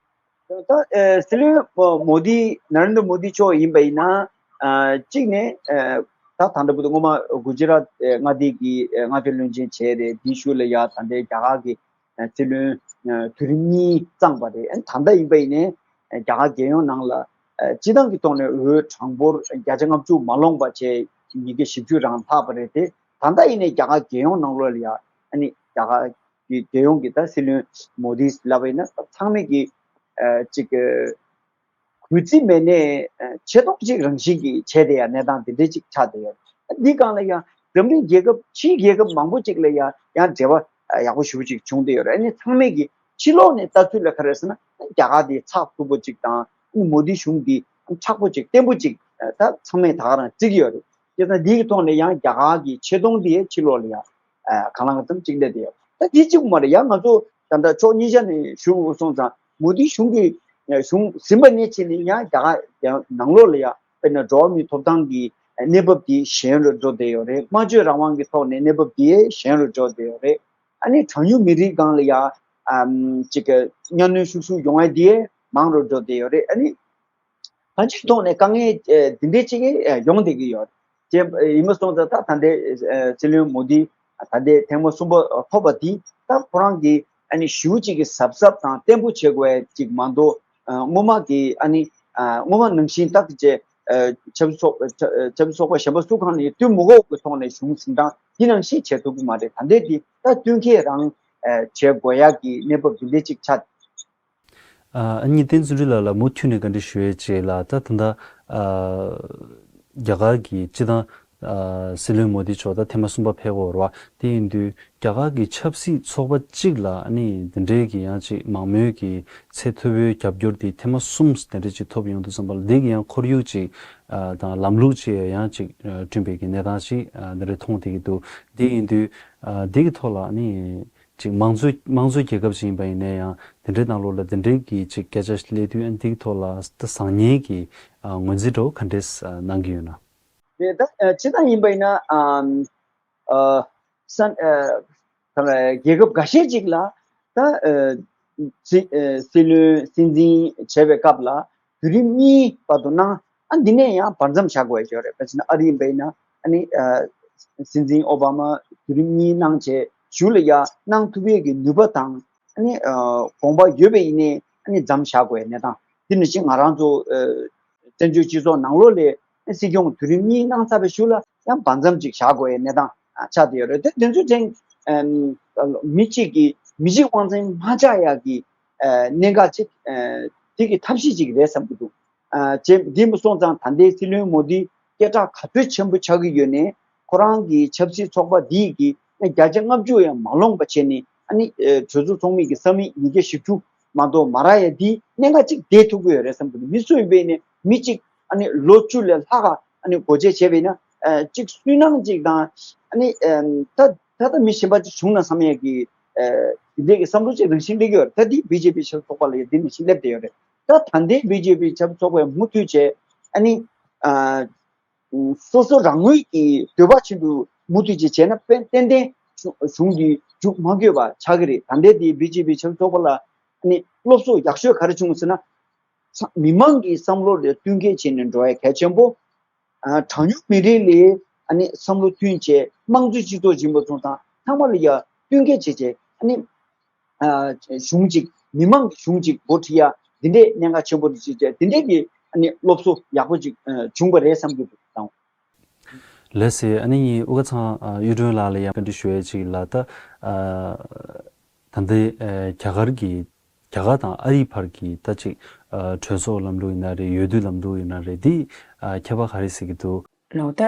ད་ཨེ་སྲིད་བློན་མོ་དི་ནཱ་རེན་དྲ་མོ་དི་མཆོག་ཡིན་པ་ཡིན་ན་ཨ་གཅིག་ནས་ཨེ་ད་ད་ལྟ་བར་དུ་སྔོན་མ་གུ་ཇི་རཱཏ་ཨེ་མངའ་སྡེ་གི་ཨེ་མངའ་སྡེ་བློན་ཆེན་བྱས་རེད། དེའི་ཤུལ་ལ་ཡ་ད་ལྟའི་རྒྱ་གར་གི་ཨེ་སྲིད་བློན་ཨེ་དུས་རིམ་གཉིས་བརྩམས་པ་རེད། ཨེ་ད་ལྟ་ཡིན་པ་ཡིན་ནའི་ཨེ་རྒྱ་གར་རྒྱལ་ཡོངས་ནང་ལ་ཨེ་སྤྱི་བཏང་གི་ཐོག་ནས་འོས་གྲངས་འབོར་བརྒྱ་ཆ་ལྔ་བཅུ་མ་ལོངས་པ་བྱས། ཉིས་བརྒྱ་བཞི་བཅུ་རང་ལྷག་པ་རེད་དེ། ད་ལྟ་ཡིན་ནའི་རྒྱ་གར་རྒྱལ་ཡོངས་ནང་ལོགས་ལ་ཡ་ཨ་ནི་རྒྱ་གར་གི་རྒྱལ་ཡོངས་ཀྱི་ད་སྲིད་བློན་མོ་དི་ལབ་པ་ཡིན་ན་ད་ཚང་མས་ཀྱི་ཨ་ཅིག་གུས་བརྩི་མེད་ནའི་ཆེ་མཐོང་གཅིག་རང་བཞིན་གྱིས་བྱས་བསྡད་ཡ་གནས་སྟངས་དེ་འདྲ་ཅིག་ཆགས་བསྡད་ཡོད། འདི་སྒང་ལ་ཡང་འཛམ་གླིང་རྒྱལ་ཁབ་ཕྱིའི་རྒྱལ་ཁབ་མང་པོ་ཅིག་ལ་ཡང་ཡང་འབྲེལ་བ་ཡག་པོ་ཞེ་པོ་ཅིག་བྱུང་བསྡད་ཡོད་རེད། ཨ་ནི་ཚང་མས་ཀྱི་ཕྱི་ལོགས་ནས་ལྟ་ཚུལ་ལ་ག་རེ་ཟེར་ན་རྒྱ་གར་དེ་ཚགས་ཚུད་པོ་ཅིག་དང་མོ་དི་གཞུང་དེ་མཁྲེགས་པོ་ཅིག་བརྟན་པོ་ཅིག་ད་ཚང་མས་ད་ག་རང་བརྩི་གི་ཡོད་རེད། བྱས་ཙང་འདི་གི་ཐོག་ནས་ཡང་རྒྱ་གར་གྱི་ཆེ་མཐོང་དེ་ཕྱི་ལོགས་ལ་ཡང་གང་ལ་གང་འཚམ་གཅིག་སླེབས་བསྡད་ཡོད། ད་དེ་གཅིག་པུ་མ་རེད། ཡང་ང་ཚོ་ད་ལྟ་ཕྱོགས་གཉིས་ཆ་ནས་ཞུ་དགོས་སོང་ཙང་མོ་དི་གཞུང་གི་ གཞུང་ཟིན་པ་ནས་ཕྱིན་ནས་ཡང་རྒྱ་གར་ནང་ལོགས་ལ་ཡང་དཔེར་ན་འགྲོ་བ་མིའི་ཐོབ་ཐང་གི་གནས་བབ་དེ་ཞན་རུ་འགྲོ་བསྡད་ཡོད་རེད། སྨྲ་བརྗོད་རང་དབང་གི་ཐོག་ནས་གནས་བབ་དེ་ཞན་རུ་འགྲོ་བསྡད་ཡོད་རེད། ཨ་ནི་གྲངས་ཉུང་མི་རིགས་སྒང་ལ་ཡང་ཅིག་གི་གཉའ་གནོན་ཤུགས་ཤུགས་ཡོང་ཡ་དེ་མང་རུ་འགྲོ་བསྡད་ཡོད་རེད། ཨ་ནི་གང་ཅིའི་ཐོག་ནས་དཀའ་ངལ་འདི་འདྲའི་ཅིག་ཡོང་བསྡད་ཀྱི་ཡོད། ཅེས་ཡིན་པ་སོང་ཙང་ད་ད་ལྟའི་སྲིད་བློན་མོ་དི་ད་ལྟའི་ཐེངས་མ་གསུམ་པ་ཐོབ་པ་འདི་ད་ཁོ་རང་གི་ཨ་ནི་ཞེ་པོ་ཅིག་གི་གཟབ་གཟབ་དང་བརྟན་པོ་བྱེད་དགོས་ཅིག་མ་གཏོགས། སྔོན་མ་གི་ཨ་ནི་སྔོན་མ་ནང་བཞིན་ད་ཅེ་ཆབ་སྲིད་ཚོགས་ཆབ་སྲིད་ཚོགས་པ་གཞན་པ་སུ་གང་ནས་བསྟུན་མི་དགོས་ཀྱི་ཐོག་ནས་གཞུང་འཛིན་སྟངས་འདི་ནང་བཞིན་བྱེད་ཐུབ་ཀྱི་མ་རེད། ད་ལྟའི་འདི་ད་བསྟུན་མཁས་རང་བྱེད་དགོས་ཡག་གི་གནས་བབ་འདི་འདྲ་ཅིག་ཆགས། ཨ་ནི་བསྟན་འཛིན་ལགས་ལ་མུ་མཐུད་ནས་བཀའ་འདྲི་ཞུ་ཡས་ཅིག་ལ། ད་ད་ལྟ་རྒྱ་གར་གྱི་སྤྱི་བཏང་སྲིད་བློན་མོ་དི་མཆོག་ད་ཐེངས་མ་གསུམ་པ་ཕེབས་ཀྱི་ཡོད་རེད་བ། དེ་ཡིན་དུས་རྒྱ་གར་གྱི་ཆབ་སྲིད་ཚོགས་པ་གཅིག་ལ་ཨ་ནི་འདི་འདྲའི་གི་ཡང་ཅིག་མང་མོས་ཀྱི་ཚད་མཐོ་པོའི་རྒྱབ་སྐྱོར་དེ་ཐེངས་མ་གསུམ་དེ་འདྲ་ཅིག་ཐོབ་ཡོང་དུས་ཙམ་པ་ལ་འདི་གི་ཡང་ཁོར་ཡུག་ཅིག་དང་ལམ་ལུགས་ཅིག་ཡང་ཅིག་བསྐྲུན་པའི་གི་གནས་སྟངས་ཅིག་འདི་འདྲ་མཐོང་བསྡད་ཀྱི་འདུག་དེ་ཡིན་དུས་འདི་གི་ཐོག་ལ་ཨ་ནི། ཅིག་དམངས་གཙོའི་དམངས་གཙོའི་རྒྱལ་ཁབ་ཅིག་ཡིན་པ་ཡིན་ན་ཡང་དེ་འདྲའི་ནང་ལོགས་ལ་དེ་འདྲའི་གི་ཅིག་སྐད་ཆ་སླེབས་དུས་ཨ་ནི་དེའི་ཐོག་ལ་ད་བཟང་ངན་གྱི་ངོས་འཛིན་འདྲ་བོ་ག་འདྲས་གནང་གི་ཡོད་ན། དེ་ད་སྤྱིར་བཏང་ཡིན་པ་ཡིན་ན་ཨམ་ཨ་ས་ཨ་ད་རྒྱལ་ཁབ་འགའ་ཤས་ཅིག་ལ་ད་ཨ་སྲིད་ཨ་སྲིད་བློན་སྲིད་འཛིན་བྱས་པའི་སྐབས་ལ་དུས་རིམ་གཉིས་བར་དུ་གནང་། ཨ་འདི་ནས་ཡང་བར་མཚམས་བཞག་དགོས་ཡ་ཅིག་ཡོད་རེད། དཔེར་ན་ཨ་རི་ཡིན་པ་ཡིན་ན་ཨ་ནི་ཨ་སྲིད་འཛིན་ཨོ་བྷ་མ་དུས་རིམ་གཉིས་གནང་བྱས་གཞུག་ལ་ཡང་གནང་ཐུབ་ཡས་ཀྱི་ནུས་པ་དང་ཨ་ནི་ཨ་དགོངས་པ་ཡོད་པ་ཡིན་ནའི་ཨ་ནི་མཚམས་བཞག་དགོས་ཡ་གནས་སྟངས་འདི་ནང་བཞིན་ང་རང་ཚོ་ཨ་བཙན་བྱོལ་སྤྱི་ཚོགས་ནང་ལོགས་ལ་ཨ་སྲིད་སྐྱོང་དུས་རིམ་གཉིས་གནང་ཚར་བའི་གཞུག་ལ་ཡང་བར་མཚམས་ཅིག་བཞག་དགོས་ཡ་གནས་སྟངས་ཨ་ཆགས་བསྡད་ཡོད་རེད། དེ་དེ་ཚོ་ཅན་ཨ་མི་གཅིག་གིས་མི་གཅིག་དབང་འཛིན་མ་ཆགས་ཡ་གི་ཨ་གནད་འགག་ཅིག་ཨ་དེ་གི་ཐབས་ཤེས་ཅིག་རེད་བསམ་གྱི་འདུག་ཨ་ཅེས་འདི་མ་སོང་ཙང་ད་ལྟའི་སྲིད་བློན་མོ་དི་སྐད་གྲགས་ག་ཚོད་ཆེན་པོ་ཆགས་ཀྱི་ཡོད་ནའི་ཁོ་རང་གི་ཆབ་སྲིད་ཚོགས་པ་འདིས་ཀྱི་བརྒྱ་ཆ་ལྔ་བཅུ་ཡང་མ་ལོངས་པ་བྱས་ནས་ཨ་ནི་ཨ་གྲོས་ཚོགས་ཚོགས་མི་གི་ས་མིག་ཉིས་བརྒྱ་བཞི་བཅུ་མ་གཏོགས་མ་རག་ཡ་འདི་གནད་འགག་ཅིག་བསྡད་ཐུབ་ཀྱི་ཡོད་རེད་བསམ་གྱི་འདུག་མི་སུ་ཡིན་པ་ཡིན་ནའི་མི་གཅིག་ཨ་ནི་ལོ་བཅུ་ལས་ལྷག་ག་ཨ་ནི་སྒོ་འབྱེད་བྱས་པ་ཡིན་ན་ཨ་གཅིག་སུན་སྣང་ཅིག་དང་ཨ་ནི་ཨ་ད་ད་ལྟ་མི་གཞན་པ་ཅིག་བྱུང་ན་བསམ་ཡ་གི་ཨ་འདི་འདྲའི་གི་བསམ་བློ་ཅིག་རང་བཞིན་སླེབས་ཀྱི་ཡོད་རེད། ད་འདི་བི་ཇེ་པི་ཆབ་སྲིད་ཚོགས་པ་ལ་ཡ་འདི་ནང་བཞིན་སླེབས་བསྡད་ཡོད་རེད། ད་ད་ལྟའི་བི་ཇེ་པི་ཆབ་སྲིད་ཚོགས་པས་མུ་མཐུད་བྱས་ཨ་ནི་ཨ་སོ་སོ་རང་ངོས་ཀྱི་འདོད་པ་བཞིན་དུ་མུ་མཐུད་བྱས་བྱས་ན་ཏན་ཏན་གཞུང་གཞུང་འདི་འཇུག་མ་དགོས་པ་ཆགས་ཀྱི་རེད། ད་ལྟའི་དེ་བི་ཇེ་པི་ཆབ་སྲིད་ཚོགས་པ་ལ་ཨ་ནི་སློབ་གསོ་ཡག་ཤོས་ག་རེ་བྱུང་ཟེར་ན། ཚ་མི་མང་གི་བསམ་བློ་ལ་བསྟུན་མཁས་བྱས་ནས་འགྲོ་ཡ་གལ་ཆེན་པོ། ཨ་གྲངས་ཉུང་མི་རིགས་ལ་ཨ་ནི་བསམ་བློ་མཐུན་བྱས་དམངས་གཙོའི་སྤྱི་ཚོགས་ཡིན་པ་སོང་ཙང་ཚང་མ་ལ་ཡ་བསྟུན་མཁས་བྱས་བྱས་ཨ་ནི་ཨ་གཞུང་གཅིག་མི་མང་གི་གཞུང་གཅིག་འགོ་ཁྲིད་ཡ་འདི་འདྲའི་གནད་འགག་ཆེན་པོ་དེ་བྱས་བྱས་འདི་འདྲའི་གི་ཨ་ནི་སློབ་གསོ་ཡག་པོ་ཅིག་ཨ་བྱུང་བ་རེད་བསམ་གྱི་འདུག་དང་། ལགས་སེ། ཨ་ནི་ཨུ་ཁ་ཚང་ཨ་གཡུ་སྒྲོན་ལགས་ལ་ཡང་བཀའ་འདྲི་ཞུ་ཡ་ཅིག་ལ། ད་ཨ་ད་ལྟའི་ཨ་རྒྱ་གར་གྱི་རྒྱ་གར་དང་ཨ་རིའི་བར་གྱི་ད་ཅིག་ཨ་གྲོས་ཚོགས་ལམ་ལུགས་ཡིན་ན་རེད། འོས་བསྡུ་ལམ་ལུགས་ཡིན་ན་རེད། འདི་ཨ་ཁྱད་པར་ག་རེ་གཟིགས་ཀྱི་འདུག་ལགས། ད་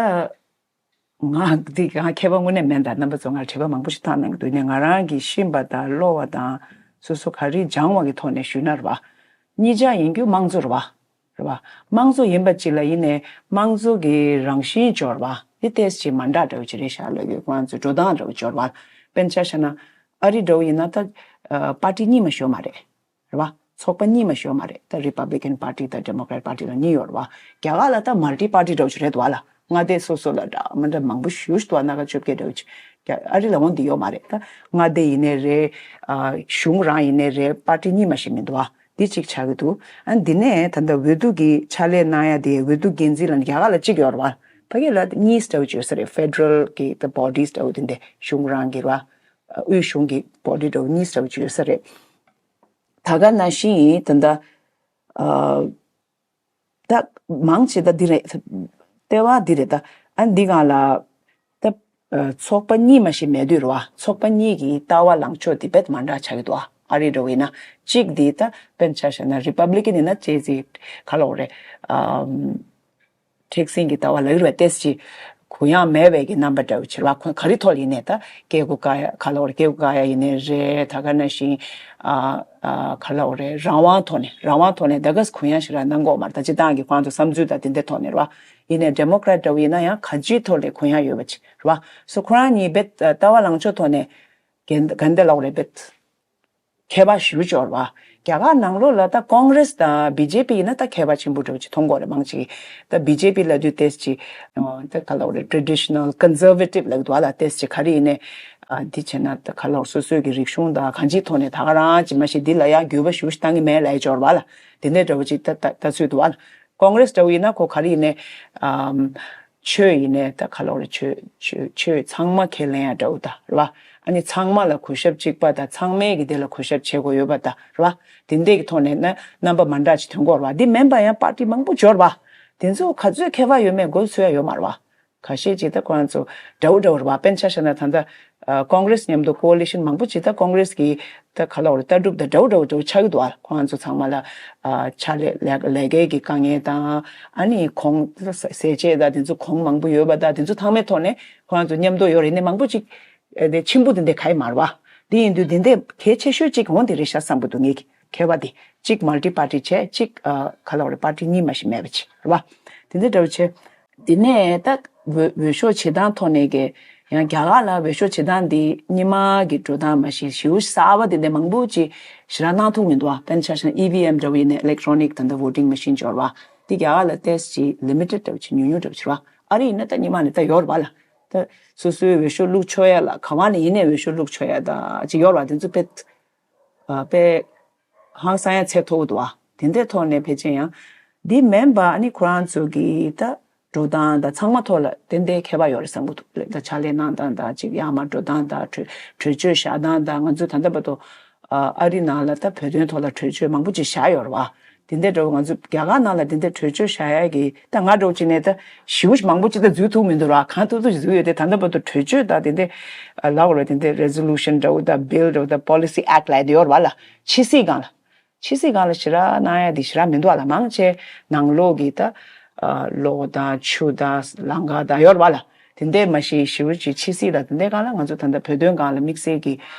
ང་འདི་ང་ཁྱད་པར་དངོས་གནས་མེད། ད་རྣམ་པ་ཚོ་ང་དྲི་བ་མང་པོ་ཞིག་བཏང་གནང་གི་འདུག་ནས་ང་རང་གིས་ཤེས་པ་དང་བློ་བ་དང་སོ་སོ་ག་རེ་སྦྱངས་པ་གི་ཐོག་ནས་ཞུས་ན་རེད་བ། གཉིས་ཆ་ཡིན་རྒྱུ་དམངས་གཙོ་རེད་བ། རེད་བ། དམངས་གཙོ་ཡིན་པ་གཅིག་ལ་ཡིན་ནའི་དམངས་གཙོ་གི་རང་བཞིན་འབྱོར་བ་འདི་ཏོག་ཙམ་མ་འདྲ་འདྲ་བོ་ཅིག་རེད་ཤག་ལབ་ཡོད། ཁོང་ཚོའི་འགྲོ་སྟངས་འདྲ་བོ་འབྱོར་བ། དཔེར་ན་ཆ་བཞག་ན་ཨ་རི་འདྲ་བོ་ཡིན་ན་ད་ཨ་པར་ཊི་གཉིས་མ་ཤོར་མ་རེད། རེད་བ། ཚོགས་པ་གཉིས་མ་ཤོར་མ་རེད། ད་Republican Party་དང་Democrat Party་ལ་གཉིས་ཡོད་རེད་བ། རྒྱ་གར་ལ་ད་multi party་འདྲ་བོ་ཅིག་རེད་འདུག་བ་ལ། མངའ་སྡེ་སོ་སོ་ལ་འདྲ་མི་འདྲ་མང་པོ་ཞེ་པོ་ཅིག་འདུག་བ། སྣ་ཁ་བཅོ་བརྒྱད་འདྲ་བོ་ཅིག་རྒྱ་ཨ་རི་ལ་འོ་འདི་ཡོད་མ་རེད། ད་མངའ་སྡེ་ཡིན་ནའི་རེད། ཨ་གཞུང་རང་ཡིན་ནའི་རེད། པར་ཊི་གཉིས་མ་ཞིག་མི་འདུག་བ། འདི་གཅིག་ཆགས་ཀྱི་འདུག་ཨ་འདི་ནས་ད་ལྟ་འོས་བསྡུ་གི་ཕྱག་ལས་གནང་ཡ་དེ་འོས་བསྡུ་འགན་འཛིན་ལ་རྒྱ་གར་ལ་གཅིག་ཡོད་རེད་བ། ཕ་གི་ལ་གཉིས་འདྲ་བོ་ཅིག་ཡོད་ས་རེད། Federal་གི་ད་bodies་འདྲ་བོ་དེ་འདྲ་གཞུང་རང་གི་རེད་བ། ཨ་དབུས་གཞུང་གི་body་འདྲ་བོ་གཉིས་འདྲ་བོ་ཅིག་ཡོད་ས་རེད། ད་ག་ནང་བཞིན་ད་ལྟ་ཨ་ད་མང་ཆེ་ད་འདི་རེད། ལྟེ་བ་འདི་རེད། ད་ཨ་འདི་སྒང་ལ་ད་ཨ་ཚོགས་པ་གཉིས་མ་ཞིག་མེད་དུས་རེད་བ། ཚོགས་པ་གཉིས་ཀྱི་ལྟ་བ་ལངས་ཕྱོགས་འདི་དཔེ་མ་འདྲ་ཆགས་ཀྱི་འདུག་ཨ་རི་འདྲ་བོ་ཡིན་ན་གཅིག་འདི་ད་དཔེར་ན་ཆ་བཞག་ན་Republican་ཡིན་ན་ཅེ་ཟིག་ག་ལབ་དགོས་རེད། ཨམ། མཁྲེགས་འཛིན་གྱི་ལྟ་བ་ལབ་ཀྱི་རེད་པ། ཏོག་ཙམ་གུ་ཡངས་མེད་པའི་གི་རྣམ་པ་འདྲ་བོ་ཅིག་རེད་བ། ཁོ་ག་རེ་ཐོག་ལ་ཡིན་ནའི་ད་སྐད་གོ་དཀའ་ཡ་ག་ལབ་དགོས་རེད། སྐད་གོ་དཀའ་ཡ་ཡིན་ནའི་རེད། ད་ག་ནང་བཞིན་ཨ་ཨ་ག་ལབ་དགོས་རེད། རང་དབང་ཐོག་ནས་རང་དབང་ཐོག་ནས་ད་ག་གུ་ཡངས་ཞིག་ར་གནང་གི་ཡོད་མ་རེད། ད་སྤྱིར་བཏང་གི་ཁོང་ཚོ་བསམ་ཚུལ་དང་དེ་འདྲའི་ཐོག་ནས་རེད་བ། ཡིན་ནའི་Democrat་འདྲ་བོ་ཡིན་ན་ཡང་ག་ཅིའི་ཐོག་ལ་གུ་ཡངས་ཡོད་པ་ཅིག་རེད་བ། སོ་ཁོ་རང་གཉིས་དཔེ་ལྟ་བ་ལངས་ཕྱོགས་ཐོག་ནས་ག་ག་འདྲ་ལབ་དགོས་རེད། དཔེ་ ཁྱད་པར་ཞེ་པོ་ཅིག་ཡོད་རེད་བ། རྒྱ་གར་ནང་ལོགས་ལ་ད་ཀོང་རེ་སི་དང་བི་ཇེ་པི་ཡིན་ན་ད་ཁྱད་པར་ཆེན་པོ་འདྲ་བོ་ཅིག་མཐོང་གི་ཡོད་རེད། མང་ཆེ་གིས་ད་བི་ཇེ་པི་ལབ་དུས་ཏོག་ཙམ་ཅིག་ཨ་ད་ག་ལབ་དགོས་རེད། ཊེ་རེ་ཌི་ཤི་ནལ་ཀོན་སར་ཝེ་ཊིབ་ལབ་ཀྱི་འདུག་བ་ལ། ཏོག་ཙམ་ཅིག་ག་རེ་ཡིན་ནའི་ཨ་འདི་བྱས་ན་ད་ག་ལབ་དགོས། སོ་སོའི་གི་རིག་གཞུང་དང་གང་ཅིའི་ཐོག་ནས་ད་ག་རང་ཅིག་མ་གཞི་འདི་ལ་ཡང་འགྱུར་བ་ཞེ་པོ་ཅིག་གཏང་གི་མེད་ལབ་ཡ་ཅིག་ཡོད་རེད་བ་ལ། དེ་འདྲའི་འདྲ་བོ་ཅིག་ད་ད་ད་ཚོད་འདུག་བ་ལ། ཀོང་རེ་སི་འདྲ་བོ་ཡིན་ན་ཁོ་ག་རེ་ཡིན་ནའི་ཨམ། ཆོས་ཡིན་ནའི་ད་ག་ལབ་དགོས་རེད། ཆོས་ཆོས་ཆོས་ཚང་མ་ཁས་ལེན་ཡ་འདྲ་བོ་ད་རེད་བ། ཨ་ནི་ཚང་མ་ལ་གུས་ཞབས་གཅིག་པ་དང་ཚང་མས་གི་དེ་ལ་གུས་ཞབས་བྱེད་དགོས་ཡོད་པ་ད་རེད་བ། དེ་འདྲའི་གི་ཐོག་ནས་ན་རྣམ་པ་མ་འདྲ་ཅིག་ཐོན་གྱི་ཡོད་རེད་བ། འདི་མིན་པ་ཡང་པར་ཊི་མང་པོ་ཅིག་ཡོད་རེད་བ། དེ་ཚོ་ག་ཚོད་ཁྱད་པར་ཡོད་མེད་མགོ་ཚོད་ཡ་ཡོད་མ་རེད་བ། ཁ་ཤས་ཅིག་ད་ཁོ་རང་ཚོ་འདྲ་བོ་འདྲ་བོ་རེད་བ། དཔེར་ན་ཆ་བཞག་ན་ད་ལྟ་ཨ་ཀོང་རེ་སི་མཉམ་དུ་ཀོ་ལི་ཤན་མང་པོ་ཅིག་ད་ཀོང་རེ་སི་གི་ད་ག་ལབ་དགོས་རེད། ལྟ་གྲུབ་དང་འདྲ་བོ་འདྲ་བོ་འདྲ་བོ་ཆགས་ཀྱི་འདུག་ཨ། ཁོ་རང་ཚོ་ཚང་མ་ལ་ཨ་ཕྱག་ལས་ལས་ལས་ཀའི་གི་དཀའ་ངལ་དང་ཨ་ནི་གོང་ཟས་བཅད་དང་དེ་ཚོ་གོང་མང་པོ་ཡོད་པ་དང་དེ་ཚོ་ཚང་མའི་ཐོག་ནས་ཁོ་རང་ཚོ་མཉམ་དུ་ཡོད་རེད། ནས་མང་པོ་ཅིག་ཨ་དེ་ཆེན་པོ་དེ་འདྲ་གང་ཡང་མ་རེད་བ། དེ་ཡིན་དུས་དེ་འདྲ་གལ་ཆེ་ཤོས་ཅིག་འོ་དེ་རེད་ཤག་བསམ་གྱི་འདུག་ངེད་ཀྱི་ཁྱད་པར་དེ། གཅིག་མལ་ཊི་པར་ཊི་བྱས། གཅིག་ཨ་ག་ལབ་དགོས་རེད། པར་ཊི་གཉིས་མ་ཞིག་མེད་པ་ཅིག་རེད་བ། དེ་འདྲ་འདྲ་བོ་བྱས། དེ་ནས་ད་འོས་འོས་ཤོག་བྱེད་སྟངས་ཐོག་ནས་ཀྱི་ཡང་རྒྱ་གར་ལ་འོས་ཤོག་བྱེད་སྟངས་འདི་སྔོན་མ་གི་འགྲོ་སྟངས་མ་གཞི་ཞེ་པོ་གསར་པ་དེ་འདྲ་མང་པོ་ཅིག་ཞེ་དྲག་གནང་ཐུབ་མི་འདུག་བ། དཔེར་ན་ཆ་བཞག་ན་ཨི་བི་ཨེམ་འདྲ་བོ་ཡིན་ན། ཨི་ལེག་ཊོ་ནིག་ད་ལྟ་ཝོ་ཊིང་མེ་ཤིན་ཅིག་ཡོད་རེད་བ། འདི་རྒྱ་གར་ལ་ཏོག་ཙམ་ཅིག་ལི་མི་ཊེཌ་འདྲ་བོ་ཅིག་ཉུང་ཉུང་འདྲ་བོ་ཅིག་རེད་བ། ཨ་རི་ཡིན་ན་ད་སྔོན་མ་ནས་ད་ཡོད་རེད་བ་ལ། ད་སོ་སོའི་འོས་ཤོག་བླུག་ཆོག་ཡ་ལ་ག་བ་ནས་ཡིན་ནའི་འོས་ཤོག་བླུག་ཆོག་ཡ་ད་ཅིག་ཡོད་རེད་བ། དེ་ཚོ་དཔེ་ཨ་དཔེ་ཧང་སང་ཡ་ཚད་མཐོ་པོ་འདུག་བ། དེ་འདྲའི་ཐོག་ནས་ཕལ་ཆེར་ཡང་འདི་མིན་པ་ཨ་ནི་ཁོ་རང་ཚོ་གི་ད་འགྲོ་སྟངས་དང་ཚང་མ་ཐོག་ལ་ཏན་ཏན་ཁྱད་པར་ཡོད་རེད་བསམ་གྱི་འདུག་ལ། ད་ཕྱག་ལས་གནང་སྟངས་དང་ཅིག་ཡར་མར་འགྲོ་སྟངས་དང་གྲོས་གྲོས་ཆོད་བཞག་སྟངས་དང་། ང་ཚོ་ད་ལྟ་བར་དུ་ཨ་ཨ་རི་ནང་ལ་ད་བོད་དོན་ཐོག་ལ་གྲོས་ཆོད་མང་པོ་ཅིག་བཞག་ཡོད་རེད་བ། དེ་འདྲའི་འདྲ་བོ་ང་ཚོ་རྒྱ་གར་ནང་ལ་དེ་འདྲའི་གྲོས་ཆོད་བཞག་ཡ་གི་ད་ང་འདྲ་བོ་ཅིག་ནས་ད་ཞེ་པོ་ཅིག་མང་པོ་ཅིག་ད་འཛུལ་ཐུབ་མི་འདུག་ར། གང་ཐུབ་ཐུབ་ཅིག་འཛུལ་ཡོད་དེ། ད་ལྟ་བར་དུ་གྲོས་ཆོད་ད་དེ་འདྲའི་ཨ་ལབ་དགོས་རེད། དེ་འདྲའི་རེ་ཛོ་ལུ་ཤན་འདྲ་བོ་ད་བྷིལ་འདྲ་བོ་ད་པོ་ལི་སི་ཨེག་ལབ་དེ་ཡོད་རེད་བ་ལ། ཕྱི་སྲིད་སྒང་ལ། ཕྱི་སྲིད་སྒང་ལ་ཞེ་དྲག་གནང་ཡ་དེ་ཞེ་དྲག་མི་འདུག་བ་ལ། མང་ཆེ་ནང་ལོགས་ཀྱི་ད་ཨ་གློག་དང་ཆུ་དང་ལམ་ཁ་དང་ཡོད་རེད་བ་ལ། དེ་འདྲའི་མ་གཞི་ཞེ་པོ་ཅིག་ཕྱི་སྲིད་ལ་དེ་འདྲའི་སྒང་ལ། ང་ཚོ་ད་ལྟ་བོད་དོན་སྒང་ལ་དམིགས་བསལ་གྱི་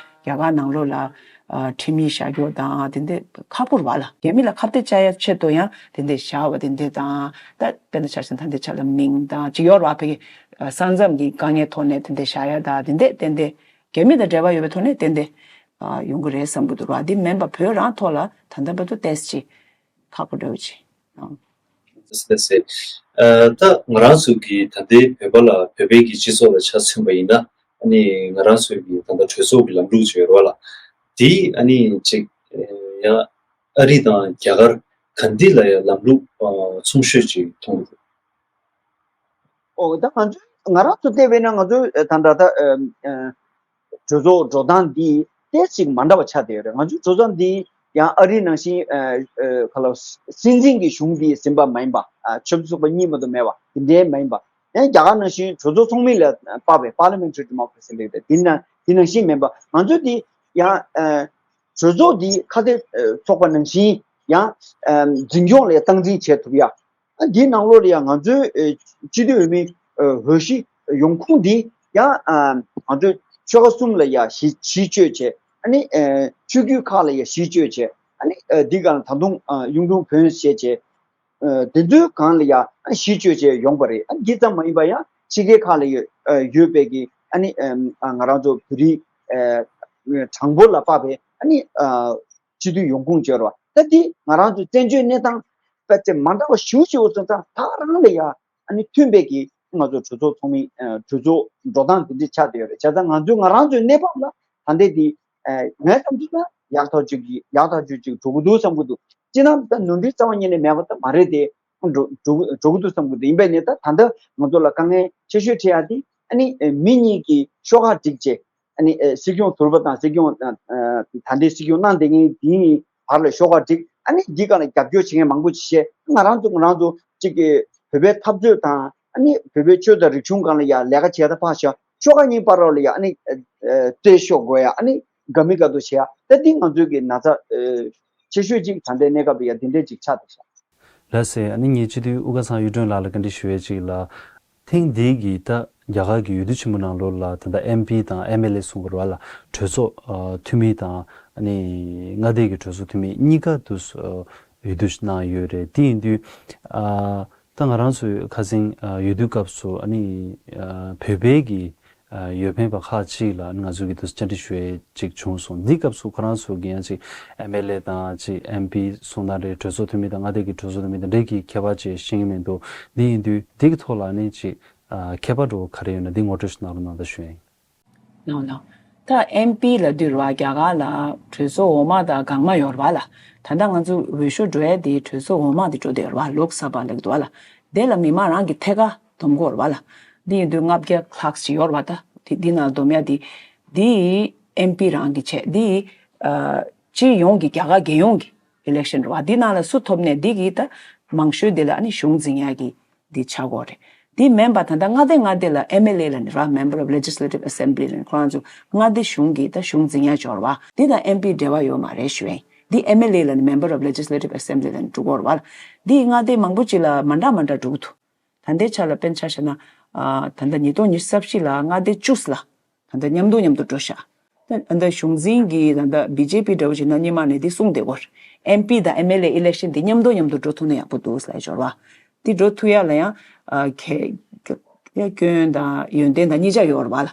རྒྱ་གར་ནང་ལོགས་ལ་ཨ་ཁྲིམས་ཡིག་བཞག་རྒྱུ་དང་དེ་འདྲའི་ཁག་པོ་རེད་བ་ལ། རྒྱ་མི་ལ་ཁ་གཏད་བཅག་ཡ་ཆེད་དུ་ཡང་དེ་འདྲའི་བཞག་པ་དེ་འདྲའི་དང་། ད་དཔེར་ན་ཆ་བཞག་ན་ད་འདི་ཆ་ལ་མིང་དང་ཅིག་ཡོད་རེད་བ། ཕ་གི་ཨ་ས་མཚམས་ཀྱི་དཀའ་ངལ་ཐོག་ནས་དེ་འདྲའི་བཞག་ཡ་དང་དེ་འདྲའི་ཏན་ཏན་རྒྱ་མི་དང་འབྲེལ་བ་ཡོད་པའི་ཐོག་ནས་ཏན་ཏན་ཨ་ཡོང་གི་རེད་བསམ་གྱི་འདུག་ར། འདི་མིན་པ་བོད་རང་ཐོག་ལ་ད་ལྟ་བར་དུ་ཏོག་ཙམ་ཅིག་ཁག་པོ་འདྲ་བོ་ཅིག་ཨང་། ལགས་སེ། ལགས་སེ། ཨ་ད་ང་རང་ཚོ་གི་ད་ལྟའི་བོད་པ་ལ་བོད་པའི་གི་སྤྱི་ཚོགས་ལ་ཆ་མཚོན་པ་ཡིན་ན། ཨ་ནི་ང་རང་ཚོའི་གི་ད་ལྟ་གྲོས་ཚོགས་ཀྱི་ལམ་ལུགས་ཅིག་ཡོད་རེད་བ་ལ། དེ་ཨ་ནི་ཅིག་ཡང་ཨ་རི་དང་རྒྱ་གར་ག་འདི་ལ་ཡང་ལམ་ལུགས་ཨ་མཚུངས་ཤོས་ཅིག་མཐོང་གི་འདུག་ཨོ་ད་ང་ཚོ་ང་རང་ཚོ་བལྟས་པས་ན་ང་ཚོ་ད་ལྟ་ད་ཨ་ཨ་གྲོས་ཚོགས་འགྲོ་སྟངས་འདི་ཏོག་ཙམ་མ་འདྲ་བ་ཆགས་བསྡད་ཡོད་རེད། ང་ཚོའི་གྲོས་ཚོགས་འདི་ཡང་ཨ་རི་ནང་བཞིན་ཨ་ཨ་ག་ལ་སྲིད་འཛིན་གྱི་གཞུང་འདི་ཟིན་པ་མ་ཡིན་པ། ཨ་ཆབ་སྲིད་ཚོགས་པ་གཉིས་མ་གཏོགས་མེད་པ་དེ་འདྲའི་མ་ཡིན་པ། ཡང་རྒྱ་གར་ནང་བཞིན་གྲོས་ཚོགས་ཚོགས་མི་ལ་དཔག་པའི་Parliamentary Democracy་ལབ་པའི་དེ་ན་དེ་ནང་བཞིན་མིན་པ། ང་ཚོ་འདི་ཡང་ཨ་གྲོས་ཚོགས་འདི་ཁ་གཏད་ཚོགས་པ་ནང་བཞིན་ཡང་ཨ་འཛིན་སྐྱོང་ལ་སྟངས་འཛིན་བྱེད་ཐུབ་ཡ། ཨ་འདིའི་ནང་ལོགས་ལ་ཡང་ང་ཚོའི་ཨ་སྤྱི་འཐུས་འོས་མི་ཨ་འོས་གཞི་ཡོང་ཁུངས་འདི་ཡང་ཨ་ང་ཚོའི་ཆོལ་ཁ་གསུམ་ལ་ཡང་གཞི་གཞི་བཅོལ་བྱས། ཨ་ནི་ཨ་ཆོས་བརྒྱུད་ཁག་ལ་ཡང་གཞི་བཅོལ་བྱས། ཨ་ནི་ཨ་འདི་ག་ལ་ད་དུང་ཨ་གཡུང་དྲུང་བོན་བཅས་བྱས། ཨ་དེ་ཚོའི་སྒང་ལ་ཡང་ཨ་གཞི་བཅོལ་བྱས་ཡོང་པ་རེད། ཨ་འདི་ཙམ་མ་ཡིན་པ་ཡང་ཕྱི་རྒྱལ་ཁག་ལ་ཡོད་ཨ་ཡོད་པའི་གི་ཨ་ནི་ཨ་ང་རང་ཚོ་བོད་རིགས་ཨ་གྲངས་འབོར་ལ་དཔག་པའི་ཨ་ནི་ཨ་སྤྱི་འཐུས་ཡོང་ཁུངས་བཅོལ་བ། ད་འདི་ང་རང་ཚོའི་བཙན་བྱོལ་གནས་སྟངས་དཔེ་ཆ་མ་འདྲ་བ་ཞེ་པོ་ཞེ་པོ་སོང་ཙང་ད་རང་ལ་ཡང་ཨ་ནི་མཐུན་པའི་གི་ང་ཚོ་གྲོས་ཚོགས་ཚོགས་མི་ཨ་གྲོས་ཚོགས་འགྲོ་སྟངས་དེ་འདྲ་ཆགས་བསྡད་ཡོད་རེད། བྱས་ཙང་ང་ཚོའི་ང་རང་ཚོའི་གནས་བབ་ལ་ད་ལྟའི་འདི་ཨ་ངའི་བསམ་ཚུལ་ལ་ཡག་ཐག་ཆོད་ཀྱི་ཡག་ཐག་ཆོད་ཅིག་འགྲོ་གི་འདུག་བསམ་གི་འདུག་སྤྱིར་བཏང་ད་ནོར་འཁྲུལ་རྩ་བ་ཉིད་ནས་མེད་པ་ད་མ་རེད་དེ། འགྲོ་འགྲོ་འགྲོ་གི་འདུག་བསམ་གི་འདུག་ཡིན་པས་ནི་ད་ད་ལྟ་ང་ཚོ་ལ་དཀའ་ངལ་ཆེ་ཤོས་འཕྲད་ཡ་དེ་ཨ་ནི་མི་གཉིས་ཀྱི་ཤོག་ཁག་བསྒྲིགས་བྱས། ཨ་ནི་ཨ་སྲིད་སྐྱོང་ཟུར་པ་དང་སྲིད་སྐྱོང་ཨ་ཨ་ད་ལྟའི་སྲིད་སྐྱོང་གནང་བསྡད་མཁན་དེའི་བར་ལ་ཤོག་ཁག་བསྒྲིགས། ཨ་ནི་འདི་སྒང་ལ་རྒྱབ་སྐྱོར་བྱེད་མཁན་མང་པོ་ཅིག་བྱས། ང་རང་ཚོ་ང་རང་ཚོ་གཅིག་གི་བོད་པའི་འཐབ་རྩོད་དང་ཨ་ནི་བོད་པའི་ཆོས་དང་རིག་གཞུང་སྒང་ལ་ཡ་ལས་ཀ་བྱས་ད་ཕར་བཞག་ཤོག་ཁག་གཉིས་བར་ལ་ཡ་ཨ་ནི་ཨ་ཨ་རྩོད་ཤོག་དགོས་ཡ། ཨ་ནི་དགའ་མི་དགའ་དུ་བྱེད་ཡ། ད་འདི་ང་ཚོའི་གི་ན་ཚ་ཨ་ཆེ་ཤོས་ཅིག་ད་ལྟའི་གནས་སྐབས་ལ་ཡ་འདི་འདྲས་ཅིག་ཆགས་བསྡད་ཤག་ལགས་སེ། ཨ་ནི་ངས་སྤྱི་འཐུས་དབུ་དཀར་ཚང་གཡུ་སྒྲོན་ལགས་ལ་བཀའ་འདྲི་ཞུ་ཡས་ཅིག་ལ། ཐེངས་འདིའི་གི་ད་རྒྱ་གར་གྱི་འོས་བསྡུ་ཆེན་མོ་ནང་ལོགས་ལ་ད་ལྟ་ཨེམ་པི་དང་ཨེམ་ཨེལ་ཨེ་གསུང་གི་རེད་བ་ལ། གྲོས་ཚོགས་ཨ་འཐུས་མི་དང་ཨ་ནི་མངའ་སྡེ་གི་གྲོས་ཚོགས་འཐུས་མི་གཉིས་ཀ་དུ་ཨ་འོས་བསྡུ་གནང་ཡོད་རེད། དེ་ཡིན་དུས་ཨ་ད་ང་རང་ཚོའི་ཁ་སང་ཨ་འོས་བསྡུ་སྐབས་སུ་ཨ་ནི་ཨ་བོད་པའི་གི་ ཡོད་མཁན་པ་ཁག་ཅིག་ལ་ང་ཚོ་གིས་དུ་བཅར་འདྲི་ཞུ་ཡས་ཅིག་བྱུང་སོང་། འདི་སྐབས་སུ་ཁོ་རང་ཚོ་གིས་ཡང་ཅིག་ཨེམ་ཨེལ་ཨེ་དང་ཅིག་ཨེམ་པི་སོང་ན་རེད། གྲོས་ཚོགས་འཐུས་མི་དང་མངའ་སྡེ་གི་གྲོས་ཚོགས་འཐུས་མི་དང་འདྲེས་ཀྱི་ཁྱད་པར་ཅིག་ཤེས་ཀྱི་མི་འདུག། འདི་ཡིན་དུས་འདི་གི་ཐོག་ལ་ནི་ཅིག་ཁྱད་པར་འགྲོ་ག་རེ་ཡོད་ན་འདི་ངོ་སྤྲོད་ཞིག་གནང་རོགས་གནང་ད་ཞུ་ཡིན། ནོ་ནོ། ད་ཨེམ་པི་ལབ་དུས་རེད་བ། རྒྱ་གར་ལ་གྲོས་ཚོགས་འོག་མ་དང་སྒང་མ་ཡོད་རེད་བ་ལ། ད་ལྟ་ང་ཚོ་འོས་ཤོག་འགྲོ་ཡས་དེ་གྲོས་ཚོགས་འོག་མ་དེ་འགྲོ་བསྡད་ཡོད་རེད་བ། ལོག་ས་བ་ལབ་ཀྱི་འདུག་བ་ལ། དེ་ལ་མི་མང་རང་གི་ཐད་ཀར་འདེམས་དགོས་རེད་བ་ལ། འདི་ཡིན་དུས་ལྔ་བརྒྱ་ལྷག་ཅིག་ཡོད་རེད་བ། ད་དེ་དེ་ནང་འདེམས་ཡས་དེ་དེ་ཨེམ་པི་རང་གི་ཆེད་དེ་ཨ་སྤྱི་ཡོངས་ཀྱི་རྒྱ་གར་རྒྱལ་ཡོངས་ཀྱི་ཨི་ལེག་ཤན་རེད་བ། དེ་ནང་ལ་སུ་ཐོབ་ནས་དེ་གི་ད་མང་ཤོས་དེ་ལ་ཨ་ནི་གཞུང་འཛིན་ཡས་ཀྱི་འདི་ཆགས་ཀྱི་ཡོད་རེད། འདི་མིན་པ་ད་ལྟ་མངའ་སྡེ་མངའ་སྡེ་ལ་ཨེམ་ཨེལ་ཨེ་ལབ་ནི་ར། Member of Legislative Assembly ལབ་ནི་ཁོ་རང་ཚོ་མངའ་སྡེ་གཞུང་གི་ད་གཞུང་འཛིན་ཡ་འབྱོར་བ་འདི་དང་ཨེམ་པི་འབྲེལ་བ་ཡོད་མ་རེད་ཞུ་ཡིན། འདི་ཨེམ་ཨེལ་ཨེ་ལབ་ནི་Member of Legislative Assembly ལབ་ནི་འགྲོ་གི་ཡོད་རེད་བ། འདི་མངའ་སྡེ་མང་པོ་ཅིག་ལ་མ་འདྲ་མ་འདྲ་འགྲོ་གི་འདུག། ད་ལྟའི་ཆ་ལ་དཔེར་ན་ཆ་བཞག་ན་ཨ་ད་ལྟ་ཉིས་སྟོང་ཉི་ཤུ་རྩ་བཞི་ལ་མངའ་སྡེ་བཅུ་ལ། ད་ལྟ་མཉམ་དུ་མཉམ་དུ་འགྲོ་ཤག། ད་ལྟ་གཞུང་འཛིན་གྱི་ད་ལྟ་བི་ཇེ་པི་འདྲ་བོ་ཞིག་ན་སྔོན་མ་ནས་འདི་གསུངས་བསྡད་ཡོད། ཨེམ་པི་དང་ཨེམ་ཨེལ་ཨེ་ཨི་ལེག་ཤན་འདི་མཉམ་དུ་མཉམ་དུ་འགྲོ་ཐུབ་ན་ཡག་པོ་འདུག་ཟེར་ལབ་ཡོད་རེད་བ། འདི་འགྲོ་ཐུབ་ཡ་ལ་ཡང་ཨ་གལ་སྐྱོན་དང་ཡོན་ཏན་དང་གཉིས་ཆ་ཡོད་རེད་བ་ལ།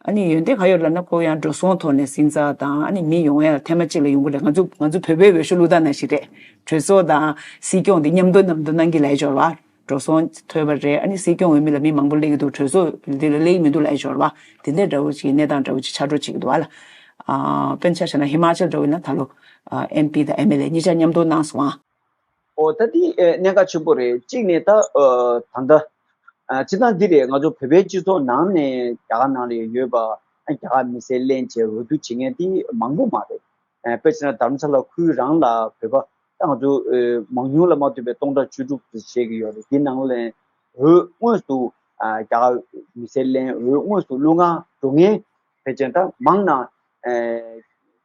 ཨ་ནི་ཡོན་ཏན་ག་ཡོད་ལབ་ན་ཁོ་ཡང་འགྲོ་སོང་ཐོག་ནས་སིམ་འཛུལ་དང་ཨ་ནི་མི་ཡོང་ཡ་ལ་ཐེངས་མ་གཅིག་ལ་ཡོང་གི་རེད། ང་ཚོ་ང་ཚོ་བོད་པའི་འོས་ཤོག་བླུག་སྟངས་ནང་བཞིན་རེད། གྲོས་ཚོགས་དང་སྲིད་སྐྱོང་འདི་མཉམ་དུ་མཉམ་དུ་གནང་གི་ལབ་ཡོད་རེད་བ། འགྲོ་སོང་ཐོབ་པ་རེད། ཨ་ནི་སྲིད་སྐྱོང་འོས་མི་ལ་མི་མང་པོ་སླེབས་ཀྱི་འདུག། གྲོས་ཚོགས་འདི་ལ་སླེབས་ཀྱི་མི་འདུག་ལབ་ཡོད་རེད་བ། དེ་འདྲ་འདྲ་བོ་ཅིག་གནས་སྟངས་འདྲ་བོ་ཅིག་ཆགས་འགྲོ་བྱེད་ཀྱི་འདུག་བ་ལ། ཨ་དཔེར་ན་ཆ་བཞག་ན་ཧི་མ་ཅལ་འདྲ་བོ་ཡིན་ན་ད་ལོ་ཨ་ཨེམ་པི་དང་ཨེམ་ཨེལ་ཨེ་གཉིས་ཆ་མཉམ་དུ་གནང་སོང་ཨ། ཨོ་ད་འདི་ཨེ་གནད་འགག་ཆེན་པོ་རེད། གཅིག་ནས་ད་ཨ་ད་ལྟ་ཨ་སྤྱིར་བཏང་འདི་རེད། ང་ཚོ་བོད་པའི་སྤྱི་ཚོགས་ནང་ནས་རྒྱ་གར་ནང་ལ་ཡོད་པ་ཨ་རྒྱ་གར་མི་སེར་ལེན་བྱས་འོས་བསྡུ་བྱེད་མཁན་འདི་མང་པོ་མ་རེད། ཨ་དཔེར་བྱས་ན་དྷ་རམ་ས་ལ་ཁུལ་རང་ལ་བོད་པ་ད་ང་ཚོ་ཨ་མང་ཉུང་ལ་མ་ལྟོས་པའི་སྟོང་ཕྲག་བཅུ་དྲུག་ཙམ་བྱེད་ཀྱི་ཡོད་རེད། འདི་ནང་ལ་འོས་དངོས་སུ་ཨ་རྒྱ་གར་མི་སེར་ལེན་འོས་དངོས་སུ་བླུག་གར་འགྲོ་མཁན་ཕལ་ཆེར་ད་མང་ན་ཨ་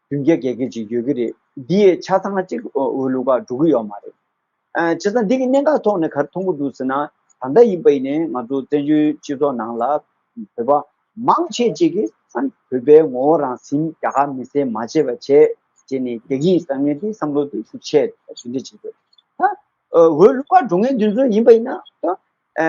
བདུན་བརྒྱ་བརྒྱད་བརྒྱ་ཅིག་ཡོད་ཀྱི་རེད། འདི་ཡས་ཆ་ཚང་གཅིག་འོས་བླུག་གར་འགྲོ་གི་ཡོད་མ་རེད། ཨ་བྱས་ཙང་འདི་གི་གནད་འགག་ཐོག་ནས་ག་རེ་མཐོང་གི་འདུག་ཟེར་ན། ད་ལྟ་ཡིན་པ་ཡིན་ནའི་ང་ཚོ་བཙན་བྱོལ་སྤྱི་ཚོགས་ནང་ལ་བོད་པ་མང་ཆེ་ཅིག་གིས་ཨ་ནི་བོད་པའི་ངོ་བོ་རང་ཟིན། རྒྱ་གར་མི་སེར་མ་བྱས་པ་བྱས་བྱས་ནས་རྒྱག་གི་ཡིན་བསམ་མཁན་དེ་བསམ་བློ་དེ་ཤུགས་ཆེ་དེ་འདྲ་བྱེད་དགོས། ད་ཨ་འོས་བླུག་གར་འགྲོ་མཁན་དེ་ཚོ་ཡིན་པ་ཡིན་ན་ད་ཨ་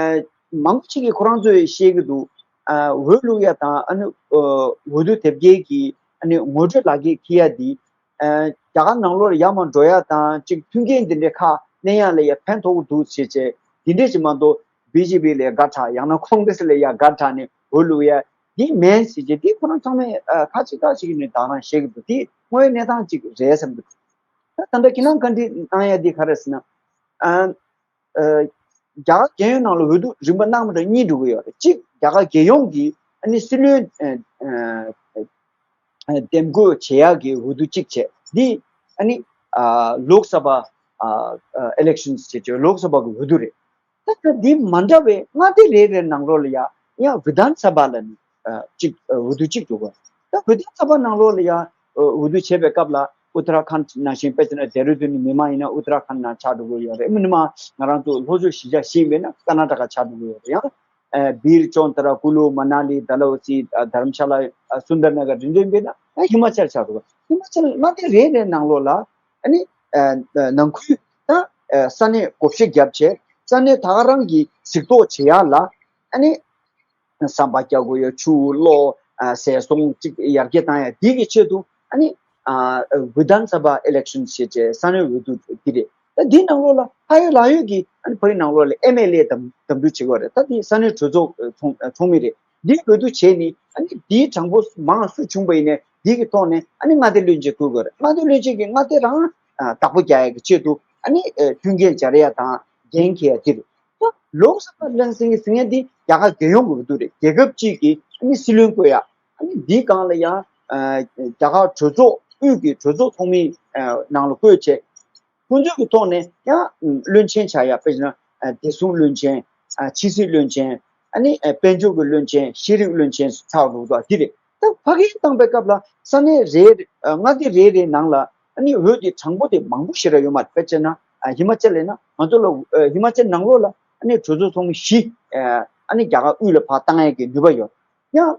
མང་པོ་ཅིག་གིས་ཁོ་རང་ཚོས་བཤད་ཀྱི་འདུག། ཨ་འོས་བླུག་ཡ་དང་ཨ་ནི་ཨ་འོས་བསྡུ་དེབ་སྐྱེལ་གྱི་ཨ་ནི་ངོ་སྤྲོད་ལག་འཁྱེར་འཁྱེར་ཡ་འདི། ཨ་རྒྱ་གར་ནང་ལོགས་ལ་ཡར་མར་འགྲོ་ཡ་དང་ཅིག་མཐུན་རྐྱེན་འདི་འདྲའི་ཁག་ལེན་ཡ་ལ་ཡ་ཕན་ཐོགས་ཀྱི་འདུག་ཟེར་བྱས་འདི་འདྲས་ཅིག་མ་གཏོགས་བི་ཇེ་པི་ལ་ཡ་དགའ་དྲགས། ཡང་ན་ཁོང་གི་སི་ལ་ཡ་དགའ་དྲགས་ནས་འོས་བླུག་ཡ་འདི་མིན་ཟེར་བྱས་འདི་ཁོ་རང་ཚང་མས་ཨ་ཁ་ཅིག་ཁ་ཅིག་ནས་དག་རང་བཤད་ཀྱི་འདུག། འདི་དངོས་ཡོད་གནས་སྟངས་ཅིག་རེད་བསམ་གྱི་འདུག། ད་ད་ལྟ་ཁྱེད་རང་བཀའ་འདྲི་གནང་ཡ་འདི་ག་རེ་ཟེར་ན། ཨ། ཨ་རྒྱ་གར་རྒྱལ་ཡོངས་ནང་ལ་འོས་བསྡུ་རིམ་པ་གནང་མ་འདྲ་གཉིས་འགྲོ་གི་ཡོད་རེད། གཅིག་རྒྱ་གར་རྒྱལ་ཡོངས་ཀྱི་ཨ་ནི་སྲིད་བློན་ཨ་ཨ་ཨ་འདེམས་བསྐོ་བྱེད་ཡག་གི་འོས་བསྡུ་གཅིག་བྱས། འདི་ཨ་ནི་ཨ་ལོག་སབ་ཨ་ཨ་ཨ་ཨི་ལེག་ཤན་ཟེར་བྱས་ལོག་སབ་གི་འོས་བསྡུ་རེད། ད་ལྟ་འདི་མ་འདྲ་བའི་མངའ་སྡེ་རེ་རེ་ནང་ལོགས་ལ་ཡ་ཡང་བི་དྷན་སབ་ལ་ནི་ཨ་གཅིག་ཨ་འོས་བསྡུ་གཅིག་འགྲོ་གི་ཡོད་རེད། ད་བི་དྷན་སབ་ནང་ལོགས་ལ་ཡ་ཨ་འོས་བསྡུ་བྱེད་པའི་སྐབས་ལ་ཨུ་ཏ་ར་ཁཱན་ནང་བཞིན་དཔེར་བྱས་ན་ཌེ་ར་ཌུན་ནི་མི་མང་ཡིན་ན་ཨུ་ཏ་ར་ཁཱན་ནང་ཆགས་འགྲོ་གི་ཡོད་རེད། མི་ནི་མ་ང་རང་ཚོ་ལྷོ་ཕྱོགས་གཞིས་ཆགས་ཤིག་ཡིན་པས་ན་ཀར་ན་ཊ་ཀ་ཆགས་འགྲོ་གི་ཡོད་རེད། ཡང་ཨ་བིར་ཅོན་ཏ་ར་ཀུ་ལུ་མ་ན་ལི་ཌལ་ཧོ་སི་ཨ་དྷ་རམ་ཤ་ལ་ཨ་སུན་དར་ན་གར་འདི་འདྲ་ཡིན་པས་ན་ཨ་ཧི་མ་ཅལ་ཆགས་འགྲོ་གི། ཧི་མ་ཅལ་མངའ་སྡེ་རེ་རེ་ནང་ལོགས་ལ་ཨ་ནི་ཨ་ནང་ཁུལ་ད་ཨ་ས་གནས་བགོ་བཤའ་བརྒྱབ་བྱས་ས་གནས་ད་ག་རང་གི་གཟིགས་རྟོག་བྱེད་ཡག་ལ་ཨ་ནི་ཟམ་པ་རྒྱག་དགོས་ཡོད། ཆུ་གློག་ཨ་ཟས་སོང་ཅིག་ཡར་རྒྱས་བཏང་ཡ་འདི་གི་ཆེད་དུ་ཨ་ནི་ཨ་བི་དྷན་སབ་ཨི་ལེག་ཤན་ཞེས་བྱས་ས་གནས་འོས་བསྡུ་འདི་རེད། ད་འདི་ནང་ལོགས་ལ་ཕ་ཡུལ་ལ་ཡུལ་གྱི་ཨ་ནི་ཕ་ཡུལ་ནང་ལོགས་ལ་ཨེམ་ཨེལ་ཨེ་འདེམས་འདེམས་སྒྲུག་བྱེད་དགོས་རེད། ད་འདི་ས་གནས་གྲོས་ཚོགས་ཚོགས་ཚོགས་མི་རེད། འདི་འོས་བསྡུ་བྱས་ནི་ཨ་ནི་འདིའི་གྲངས་འབོར་མང་སུ་བྱུང་བ་ཡིན་ནའི་འདི་གི་ཐོག་ནས་ཨ་ནི་མངའ་སྡེ་བློན་ཆེན་བསྐོ་དགོས་རེད། མངའ་སྡེ་བློན་ཆེན་གྱིས་མངའ་སྡེ་རང་ཨ་བདག་པོ་རྒྱག་ཡ་གི་ཆེད་དུ་ཨ་ནི་ཨ་མཐུན་རྐྱེན་སྦྱར་ཡ་དང་འགན་འཁྱེར་ཡ་འདི་རེད། ད་ལོག་སབ་ལབ་ཟེར་མཁན་འདི་རྒྱ་གར་རྒྱལ་ཡོངས་ཀྱི་འོས་བསྡུ་རེད། རྒྱལ་ཁབ་གཅིག་གི་ཨ་ནི་སྲིད་བློན་བསྐོ་ཡ། ཨ་ནི་འདིའི་སྒང་ལ་ཡང་ཨ་རྒྱ་གར་གྲོས་ཚོགས་དབུས་ཀྱི་གྲོས་ཚོགས་ཚོགས་མི་ཨ་ནང་ལ་བསྐོས་བྱས། ཁོང་ཚོའི་གི་ཐོག་ནས་ཡང་བློན་ཆེན་ཆགས་ཡ། དཔེར་ན་ཨ་བདེ་སྲུང་བློན་ཆེན། ཨ་ཕྱི་སྲིད་བློན་ཆེན། ཨ་ནི་ཨ་དཔལ་འབྱོར་གྱི་བློན་ཆེན། ཤེས་རིག་བློན་ཆེན་ཚགས་ལུགས་དོ་འདི་རེད། ད་ཕ་གིར་བཏང་པའི་སྐབས་ལ་ས་གནས་རེ་རེ་ཨ་མངའ་སྡེ་རེ་རེའི་ནང་ལ་ཨ་ནི་འོས་དེ་གྲངས་འབོར་དེ་མང་པོ་ཞེ་དྲག་ཡོད་མ་རེད། དཔེར་བྱས་ན་ཨ་ཧི་མ་ཅལ་ལ་ཡིན་ན་ང་ཚོ་ལ་ཨ་ཧི་མ་ཅལ་ནང་ལོགས་ལ་ཨ་ནི་གྲོས་ཚོགས་ཚོགས་མི་བཞི་ཨ་ཨ་ནི་རྒྱ་གར་དབུས་ལ་ཕར་བཏང་ཡས་ཀྱི་ནུས་པ་ཡོད། ཡང་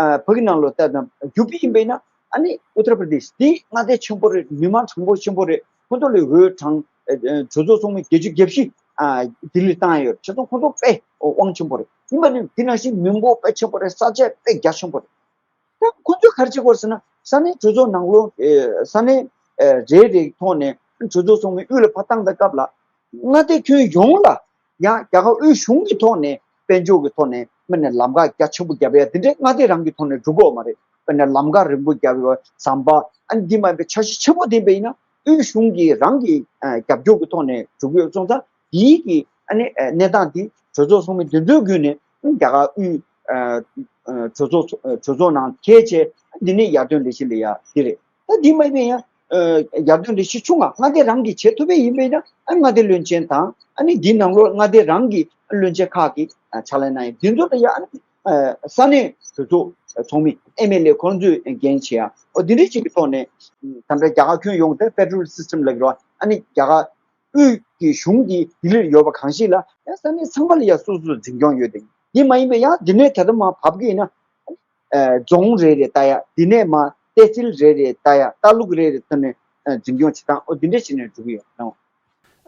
ཨ་ཕ་གི་ནང་ལོགས་ལྟ་ན་ཡུ་པི་ཡིན་པས་ན་ཨ་ནི་ཨུ་ཏར་པྲ་དེཤ་འདི་མངའ་སྡེ་ཆེན་པོ་རེད། མི་མང་གྲངས་འབོར་ཆེན་པོ་རེད། ཁོ་ཚོ་ལ་འོས་གྲངས་ཨ་ཨ་གྲོས་ཚོགས་ཚོགས་མི་བརྒྱད་ཅུ་གྱ་བཞི་ ཨ་ལྡི་ལིར་བཏང་ཡོད་རེད། བྱས་ཙང་ཁོང་ཚོ་དཔེ་དབང་ཆེན་པོ་རེད། ཡིན་པ་ནི་འདི་ནང་བཞིན་མི་འབོར་དཔེ་ཆེན་པོ་རེད། ས་ཆ་དཔེ་རྒྱ་ཆེན་པོ་རེད། ད་ཁོ་ཚོས་ག་རེ་བྱེད་དགོས་ཟེར་ན། ས་གནས་གྲོས་ཚོགས་ནང་ལོགས། ཨེ་ས་གནས་ཨེ་རེ་རེའི་ཐོག་ནས་གྲོས་ཚོགས་ཚོགས་མི་དབུས་ལ་ཕར་བཏང་དུས་སྐབས་ལ། མངའ་སྡེ་ཁྱོན་ཡོངས་ལ་ཡང་རྒྱ་གར་དབུས་གཞུང་གི་ཐོག་ནས་དཔལ་འབྱོར་གྱི་ཐོག་ནས་དཔེར་ན་ལམ་ཁ་རྒྱ་ཆེན་པོ་བརྒྱབ་ཡ་དེ་འདྲས་མངའ་སྡེ་རང་གི་ཐོག་ནས་སྒྲུབ་ཀྱི་ཡོད་མ་རེད། དཔེར་ན་ལམ་ཁ་རིང་པོ་བརྒྱབ་ཡོད། ཟམ་པ། ཨ་ནི་འདི་མ་ཡིན་པའི་འཆར་གཞི་ཆེན་པོ་འདི་ཡིན་པ་ཡིན་ན་དབུས་གཞུང་གིས་རང་གི་ཨ་རྒྱབ་སྐྱོར་གྱི་ཐོག་ནས་སྒྲུབ་ཀྱི་ཡོད། སོང་ཙང་དེའི་གི་ཨ་ནི་ཨ་གནས་སྟངས་འདི་གྲོས་ཚོགས་ཚོགས་མི་འདི་ཚོའི་བརྒྱུད་ནས་རྒྱ་གར་དབུས་ཨ་ཨ་གྲོས་ཚོགས་གྲོས་ཚོགས་ནང་འཁྱེར་བྱས། འདི་ནས་ཡར་ཐོན་ལས་གཞི་ལ་ཡ་འདི་རེད། ད་འདི་མ་ཡིན་པའི་ཡང་ཨ་ཡར་ཐོན་ལས་གཞི་ཆུང་ང་མངའ་སྡེ་རང་གིས་བྱེད་ཐུབ་པ་ཡིན་པས་ན། ཨ་མངའ་སྡེ་བློན་ཆེན་དང་། ཨ་ནི་འདིའི་ནང་ལོགས་མངའ་སྡེ་རང་གི་བློན་ཆེན་ཁག་གིས་ཨ་ཕྱག་ལས་གནང་ཡ་འདི་ཚོ་ལ་ཡ། ཨ་ནི་ཨ་ས་གནས་གྲོས་ཚོགས་ཚོགས་མི་ཨེམ་ཨེལ་ཨེ་ཁོང་ཚོས་འགན་བྱེད་ཡ། འོ་འདི་འདྲའི་ཅིག་གི་ཐོག་ནས། ཨ་ད་ལྟ་རྒྱ་གར་ཁྱོན་ཡོངས་དེ་ཕེ་ཌེ་རལ་སི་སི་ཊམ་ལབ་ཀྱི་རེད་བ། ཨ་ནི་རྒྱ་གར་དབུས་ཀྱི་གཞུང་གིས་ལྡི་ལིར་ཡོད་པ་གང་ཞིག་ལ་ཡང་ས་གནས་ཚང་མ་ལ་ཡང་སོ་སོ་སོ་འཛིན་སྐྱོང་ཡོད་དེ། འདི་མ་ཡིན་པའི་ཡང་འདི་ནས་ད་ལྟ་མར་བབས་ཀྱི་ཡིན་ན། ཨ་རྫོང་རེ་རེ་ལྟ་ཡ། འདི་ནས་མར་ཏེ་སིལ་རེ་རེ་ལྟ་ཡ། ལྟ་ལུགས་རེ་རེ་ཐོག་ནས་ཨ་འཛིན་སྐྱོང་བྱེད་སྟངས། འོ་འདི་འདྲ་བྱས་ནས་འགྲོ་གི་ཡོད་ལགས།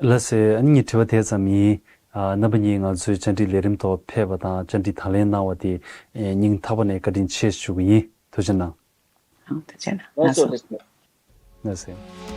ལགས་སེ། ཨ་ནི་ངས་དྲི་བ་དེ་ཙམ་ཡིན། ཨ་རྣམ་པ་གཉིས་ང་ཚོའི་བཅར་འདྲི་ལས་རིམ་ཐོག་ཕེབས་པ་དང་བཅར་འདྲི་དང་ལེན་གནང་བ་དེ་ཨེ་སྙིང་ཐག་པ་ནས་བཀའ་དྲིན་ཆེ་ཞུ་གི་ཡིན། ཐུགས་རྗེ་གནང་། ཨང་། ཐུགས་རྗེ་གནང་། ལགས་སོ། ལགས་སོ། ལགས་སེ།